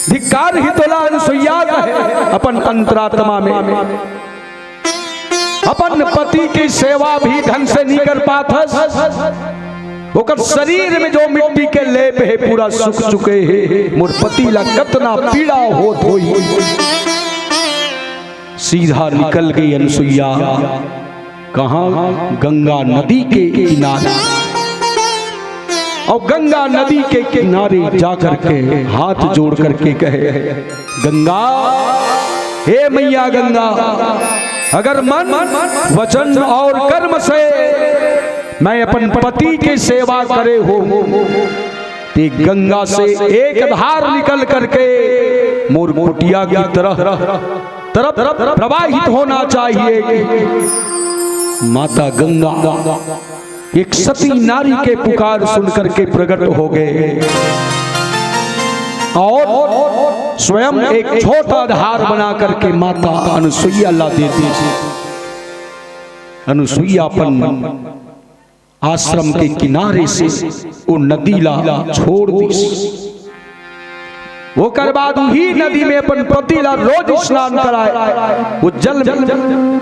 धिक्कार ही तोला अनुसुईया कहे अपन अंतरात्मा में। अपन पति के सेवा भी ढंग से नहीं कर पाथस। ओकर शरीर में जो मिट्टी के लेप हे, पूरा सूख चुके हे। मोर पति ला कतना पीड़ा होत होही। सीधा निकल गई अनुसुईया। कहाँ? गंगा नदी के किनारे। अउ गंगा नदी के किनारे जा करके हाथ जोड़ करके कहे, गंगा, हे मैया गंगा, अगर मन, वचन अउ कर्म से मैं अपन पति के सेवा करे हों, ते गंगा से एक धार निकल करके मोर कुटिया की तरह, तरफ प्रवाहित होना चाहिए। माता गंगा एक सती नारी के पुकार सुन करके प्रकट हो गए अउ स्वयं एक छोटा धार बना करके माता अनुसुईया ला दे दी। अनुसुईया अपन आश्रम के किनारे से वो नदी ला छोड़ दी। ओकर बाद उही नदी में अपन पति ला रोज स्नान कराए, वो जल में।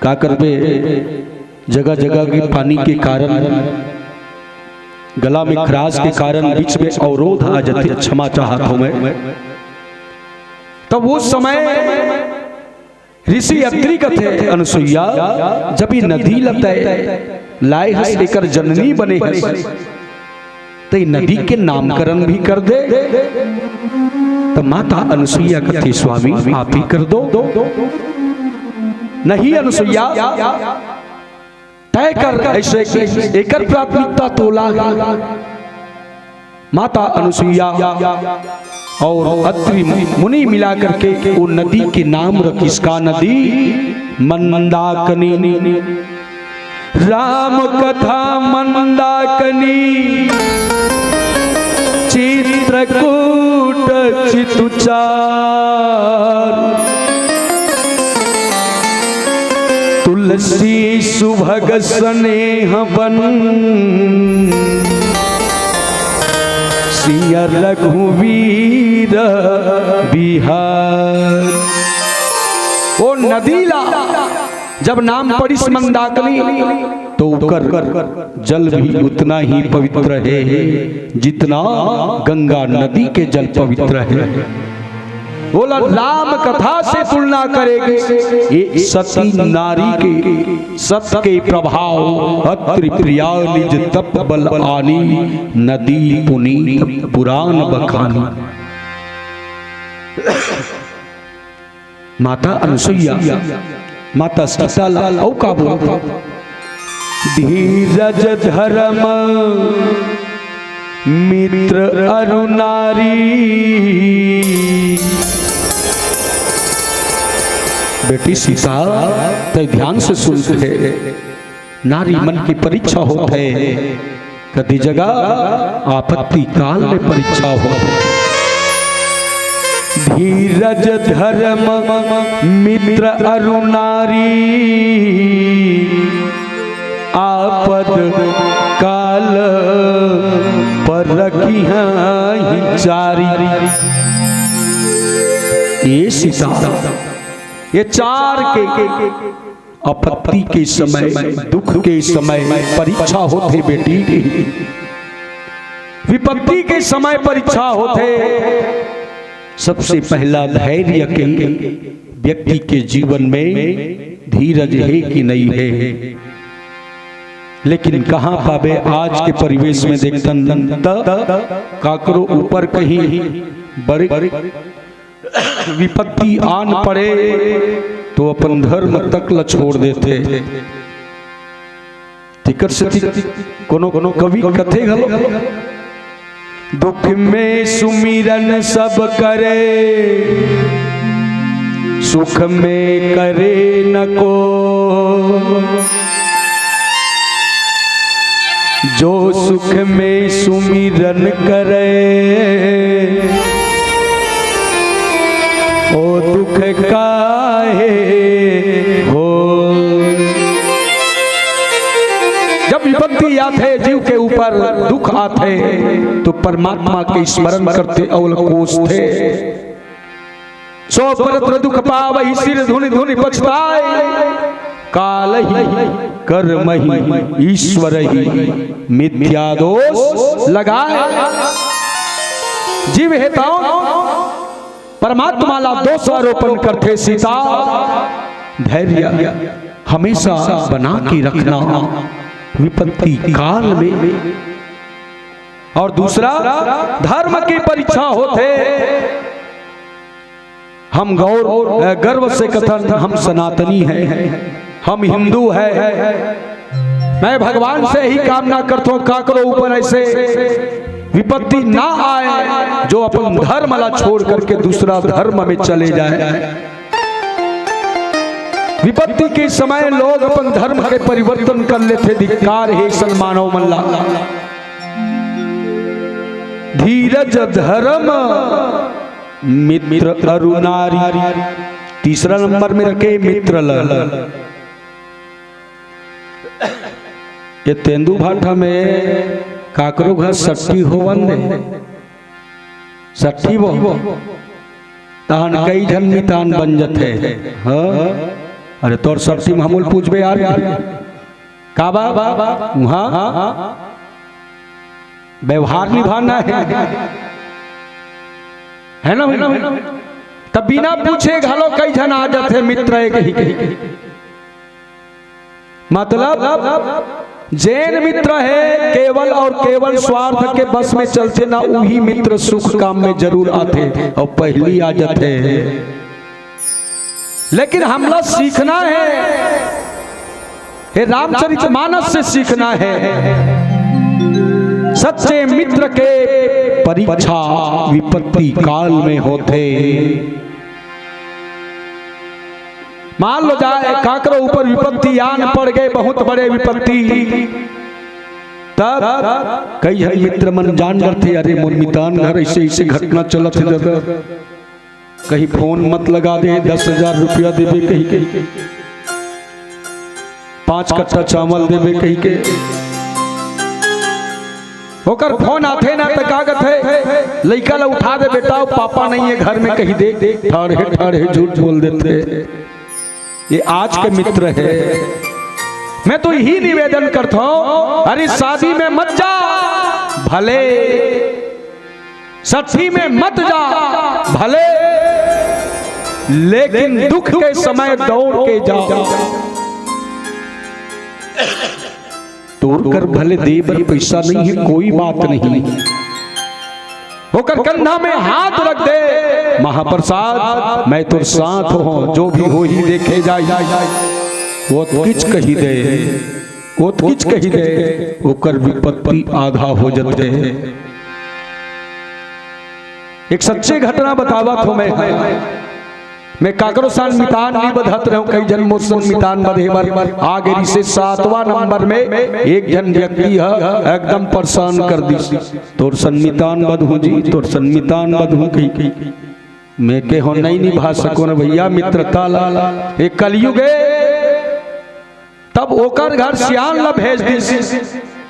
का करबे, जगह जगह के पानी के कारण, गला में खराश के कारण बीच में अवरोध आ जाथे, क्षमा चाहत हूं मैं। तब वो समय ऋषि अत्रि कथे, "अनुसुईया, जब ये नदी ल तैं लाए हस, एकर जननी बने हस, त ये नदी के नामकरण भी कर दे।" त माता अनुसुईया कथे, "स्वामी, आप ही कर दो।" "नहीं अनुसुईया, तय कर, ऐसे कि एकर प्राथमिकता तोला हे।" माता अनुसुईया और अत्रि मुनि मिला करके वो नदी के नाम रखिस। का नदी? मंदाकिनी। राम कथा मंदाकिनी, चित्रकूट चितुचार, तुलसी सुभग स्नेह बन, सिया रघुवीर बिहार। ओ नदी ला जब नाम पड़िस मंदाकिनी, तो ओकर जल भी उतना ही पवित्र हे, जितना गंगा नदी के जल पवित्र हे। बोला, राम कथा से तुलना करेंगे, ये सती नारी के, सत के प्रभाव, अत्रि प्रिया निज तप बल आनी, नदी पुनीत पुराण बखानी। माता अनुसुईया, माता सीता ला अउ का बोलथे? धीरज धर्म मित्र अरु नारी। बेटी सीता, तैं ध्यान से सुन ले। नारी मन के परीक्षा होथे, कति जगह आपत्ति काल में परीक्षा होथे। धीरज धर्म मित्र अरु नारी, आपद काल परखिहैं चारी। ए सीता, ये चार के आपत्ति के समय, दुख के समय परीक्षा होथे बेटी, विपत्ति के समय परीक्षा होथे। सबसे पहला धैर्य के व्यक्ति के जीवन में धीरज हे कि नहीं हे, लेकिन कहाँ पाबे? आज के परिवेश में देखथन त काकरो ऊपर कहीं बड़े विपत्ति आन पड़े तो अपन धर्म तक ल छोड़ देथे। तेकर सेती कोनो कोनो कवि कथे घलो, दुख में सुमिरन सब करे, सुख में करे न को। जो सुख में सुमिरन करे, ओ दुख काहे हो। जब विपत्ति आथे, जीव के ऊपर दुख आथे, तो परमात्मा के स्मरण करथे अउ कोसथे। सो परत्र दुख पावहि सिर धुनि धुनि पछताए। कालहि कर्महि ईश्वरहि मिथ्या दोष लगाए। जीव हे तौ परमात्मा ला दोष आरोपण करथे सीता। धैर्य हमेशा बना के रखना विपत्ति काल में। और दूसरा, धर्म की परीक्षा होथे। हम गौर, अ, गर्व से कथन, हम सनातनी हैं, हम हिंदू हैं। मैं भगवान से ही कामना करता हूँ, काकरो ऊपर ऐसे विपत्ति ना आए, जो अपन धर्म ला छोड़ करके दूसरा धर्म में चले जाए। विपत्ति के समय लोग अपन धर्म के परिवर्तन कर लेथे। धिक्कार हे अइसन मानव मन ला। धीरज धर्म मित्र अरु नारी। तीसरा नंबर में रखे मित्र ल। ये तेंदूभाठा में काकरो घर सट्ठी होवन दे, सट्ठी वो, तहन कई झन मितान बन जथे। हाँ, अरे तोर सट्ठी में हमोल पूछबे यार, का बा? हाँ, व्यवहार निभाना है, है ना? तब बिना पूछे घलो कई झन आ जाथे मित्र एक ही के। मतलब, जेन मित्र हे केवल और केवल स्वार्थ के बस में चलथे ना, उही मित्र सुख काम में जरूर आथे और पहली आ जाथे। लेकिन हमला सीखना है, हे रामचरितमानस से सीखना है। सच्चे मित्र के परीक्षा विपत्ति काल में होथे। मान लो जाए काकरो ऊपर विपत्ति आन पड़ गए, बहुत बड़े विपत्ति, तब कई झन मित्र मन जान डरथे, अरे मोर मितान घर ऐसे ऐसे घटना चलत हे दादा, कहीं फोन मत लगा दे, दस हजार रुपया देबे कही के, पांच कट्टा चावल देबे कही के। ओकर फोन आथे ना त का कथे, लइका ला उठा दे बेटा, पापा नहीं है घर में कही दे, ठाढ़े ठाढ़े झूठ बोल देथे। ये आज के मित्र हे। मैं तो यही निवेदन करता हूं, अरे शादी में मत जा भले, सट्ठी में मत जा भले, लेकिन दुख के समय दौड़ के जा। तोर कर भले दे बर पैसा नहीं है, कोई बात नहीं, ओकर कंधा में हाथ रख दे, महाप्रसाद मैं तोर साथ हूं, जो भी होही देखे जाए। वो किच कही दे, वो किच कही दे, ओकर विपत्ति आधा हो जथे। एक सच्चे घटना बतावत हूं मैं, मैं काकरो सन मितान नहीं बधत रहूं, कई झन मोर सन मितान बधे बर आ गे रिसे। सातवां नंबर में एक झन व्यक्ति ह एकदम परेशान कर दिस, तोर सन मितान बधहूं जी, तोर सन मितान बधहूं कही। मैं कहे हो नहीं निभा सको न भैया मित्रता ला, ये कलयुग हे। तब ओकर घर सियान ला भेज दिस।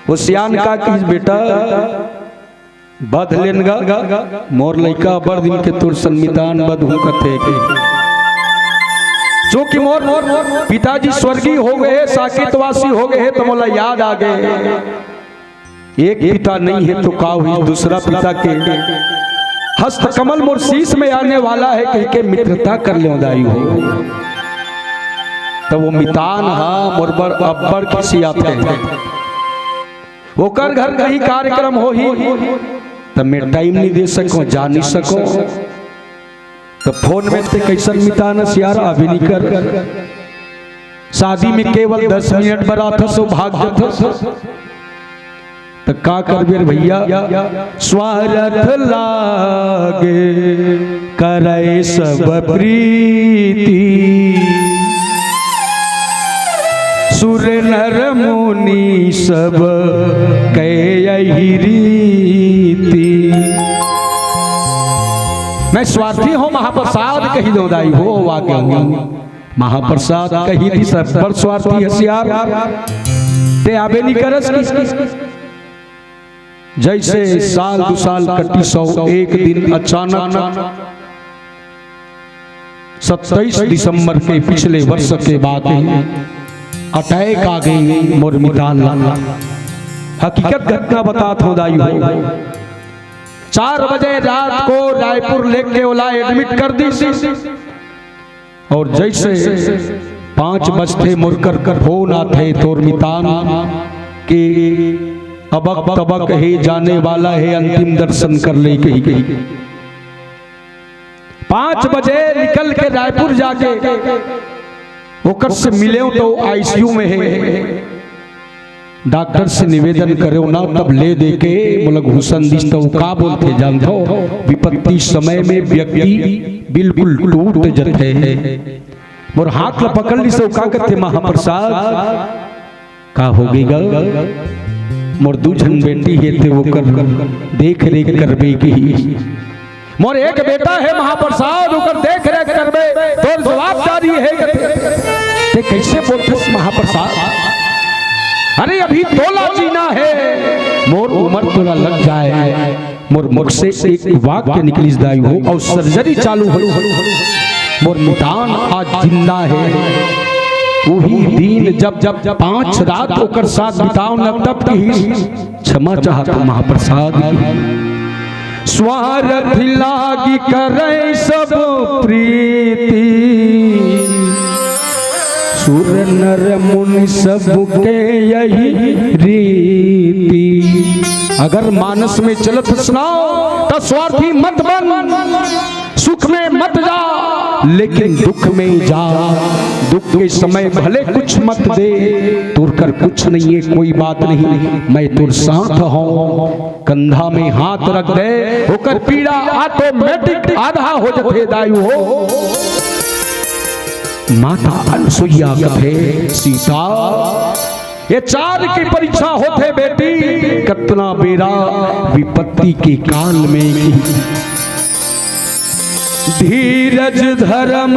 वो सियान का किस बेटा, बध लेन गा, मोर लइका बड़ दिन के तोर सन मितान बधहूं कथे के। चूंकि मोर, मोर पिताजी स्वर्गीय हो गए हे, साकेतवासी हो गए हे, तो मोला याद आ गए। एक पिता नहीं है तो का हुई, दूसरा पिता के हस्त कमल मोर शीश में आने वाला है कही के मित्रता कर ल्यों दाई हो। तो वो मितान हा मोर बर अब्बड़ खिसियाथे। ओकर घर कहीं कार्यक्रम होही, त मैं टाइम नहीं दे सको, जा नहीं सको। त फोन में ते कैसन मितान हस यार, आबे नहीं कर। शादी में केवल दस मिनट बर आथस, भाग जाथस। त का करबे रे भैया, स्वार्थ लागे करे सब प्रीति, सुर नर मुनि सब कहे यही रीति। मैं स्वार्थी हूं महाप्रसाद कही दो दाई हो, वाक्य हूं महाप्रसाद कही थी सब बड़ स्वार्थी हस यार, ते आबे नहीं करस कि जैसे साल दू साल कटी सौ एक दिन अचानक सत्ताईस दिसंबर के पिछले वर्ष के बात हे, अटैक आ गई मोर मितान ला। हकीकत घटना बतात हूं दाई हो। चार बजे रात को रायपुर लेके ओला एडमिट कर दिस। और जैसे पाँच बजथे मोर कर फोन आथे तोर मितान के अबक तबक हे, जाने वाला हे, अंतिम दर्शन कर ले कही। पाँच बजे निकल के रायपुर जाके ओकर से मिलेंव तो आईसीयू में हे। डॉक्टर से निवेदन करेंव ना, तब ले दे के मोला घुसन दिस। तो का बोलथे जानथो, विपत्ति समय में व्यक्ति बिल्कुल टूट जथे। मोर हाथ ला पकड़ लिस, का कथे महाप्रसाद, का हो गई गा? मोर दू झन बेटी हे, ते ओकर देख रेख करबे की। मोर एक बेटा हे महाप्रसाद, ओकर देख रेख करबे, तोर जवाबदारी हे कथे। ते कैसे बोलथस महाप्रसाद? अरे अभी तोला जीना हे, मोर उमर तोला लग जाए। मोर मुख से एक वाक्य निकलिस दाई हो, अउ सर्जरी चालू हो, मोर नितान आज जिंदा हे। उही दिन जब, जब पांच रात ओकर साथ बिताव न, तब किहिस, क्षमा चाहत महाप्रसाद। स्वारथ लागी करे सब प्रीति, सुर नर मुनि सबके यही रीति। अगर मानस में चलत हस ना, त स्वार्थी मत बन, सुख में मत जा, लेकिन दुख में जा। दुख के समय भले कुछ मत दे, तोर कर कुछ नहीं है, कोई बात नहीं, मैं तोर साथ हूँ। कंधा में हाथ रख दे, ओकर पीड़ा automatic आधा हो जथे दाई हो। माता अनसुईया कथे, सीता, ये चार के परीक्षा होथे बेटी, कतना बेरा विपत्ति के काल में। धीरज धर्म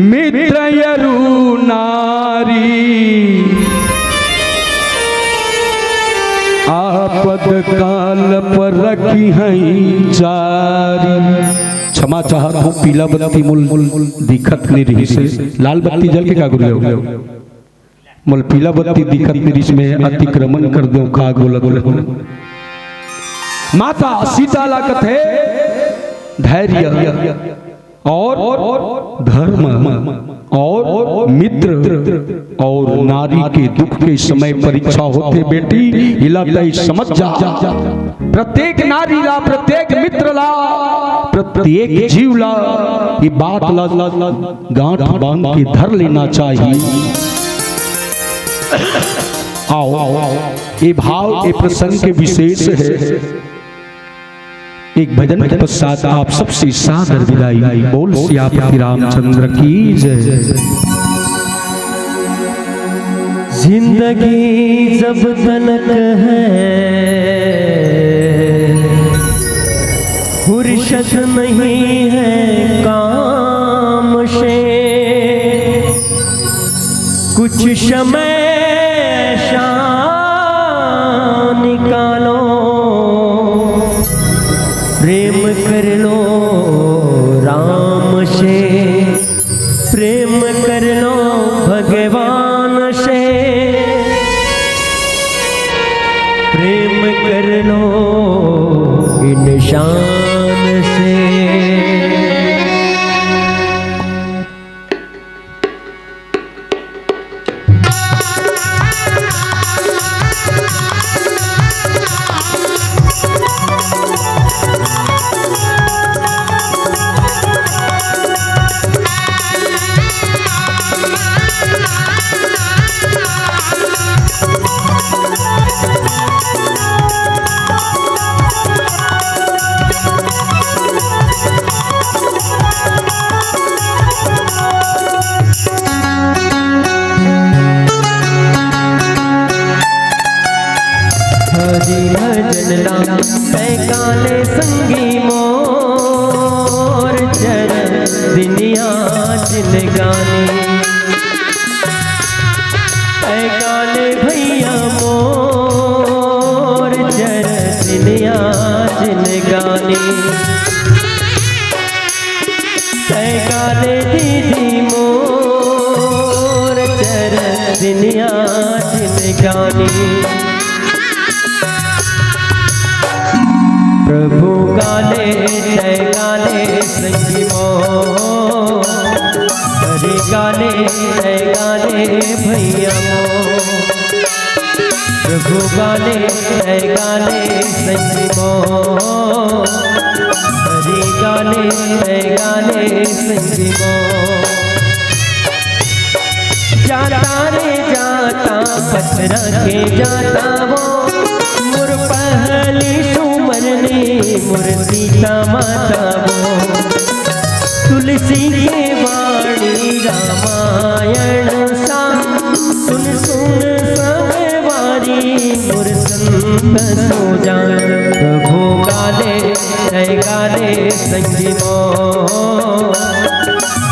मित्र अरु नारी, आपद काल पर रखिहैं जारी। क्षमा चाहत हूँ, पीला बत्ती मोल दिखत नहीं रहिस हे। लाल बत्ती जल के का गुरु हो? मोल पीला बत्ती दिखत नहीं रहिस, मैं अतिक्रमण कर देंव, का बोलत रहूं। माता सीता ला कथे धैर्य और धर्म और मित्र और नारी के दुख के समय परीक्षा होथे बेटी, इला तय समझ जा। प्रत्येक नारी ला, प्रत्येक मित्र ला, प्रत्येक जीव ला ये बात ला गांठ बांध के धर लेना चाहिए। आओ, ये भाव, ये प्रसंग के विशेष है। एक भजन के पश्चात आप सबसे सादर विदाई। बोल सियापति रामचंद्र की जय। जिंदगी जब तनक है, फुर्सत नहीं है काम से, कुछ समय ऐसा निकालो, प्रेम कर लो राम से, प्रेम कर लो भगवान से, प्रेम कर लो इंसान से। हरि भजन ला तै काले संगी मोर, चरण दिनिया जिनगानी। तै काले भैया मोर, चरण दिनिया जिनगानी। तै काले दीदी मोर, चरण दिनिया जिनगानी। प्रभु काले तै काले संगी मोर, हरि काले तै काले भैया मोर। प्रभु काले तै काले संगी मोर, हरि काले तै काले संगी मोर। जाता रे जाता पथरा के जाता वो, मोर पहली सुमरनी मोर सीता माता वो। तुलसी के वाणी रामायण सा, सुन सुन सब वारी मोर संत सो जान। प्रभु काले तै काले संगी मोर,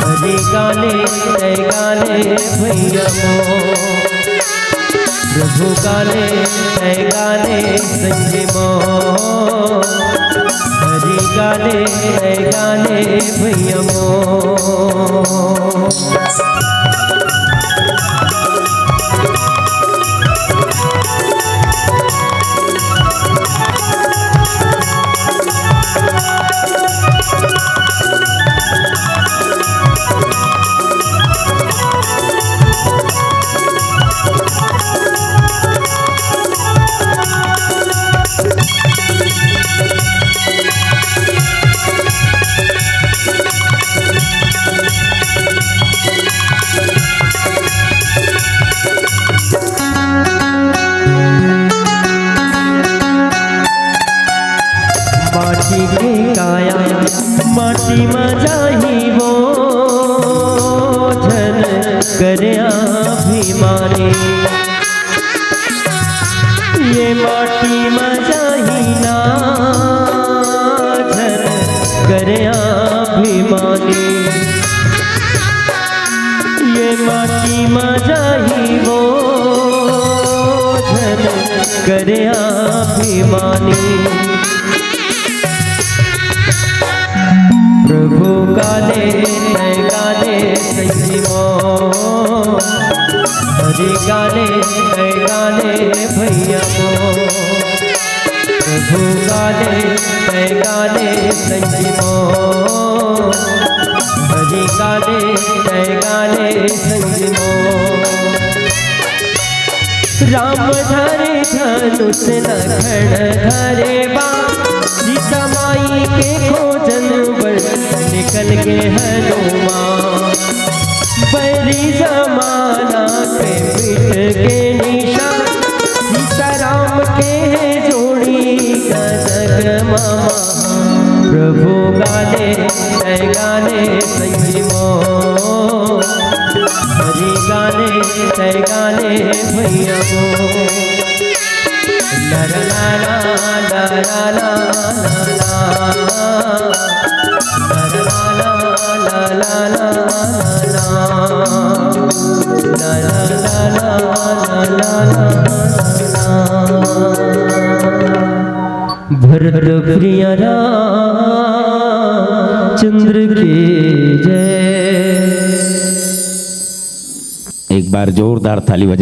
हरि काले तै काले भैया मोर। प्रभु गा ले, तैं गा ले संगी मोर, हरि गा ले, तैं गा ले भैया मोर। माटी के काया माटी म जाही वो, झन करे अभिमानी। ये माटी म जाही ना, झन करे अभिमानी। ये माटी म जाही वो, झन करे अभिमानी। प्रभु गा ले, तैं गा ले संगी मोर, हरि गा ले, तैं गा ले भैया मोर। प्रभु गा ले, तैं गा ले संगी मोर, हरि गा ले, तैं गा ले संगी मोर। राम धरे धनुष लखन धरे बाण, सीता माई के खोजन बर निकल गे हनुमान। बैरी जमाना के मिट गे निशान, सीता राम के जोड़ी कनक ममा। प्रभु गा ले, तैं गा ले संगी मोर, हरि गा ले, तैं गा ले भैया मोर। ला ला ला ला ला ला ला ला। ला ला ला ला ला ला ला। ला ला ला ला ला ला ला ला। भरत प्रिय रामचंद्र की जय। एक बार जोरदार ताली बजाएं।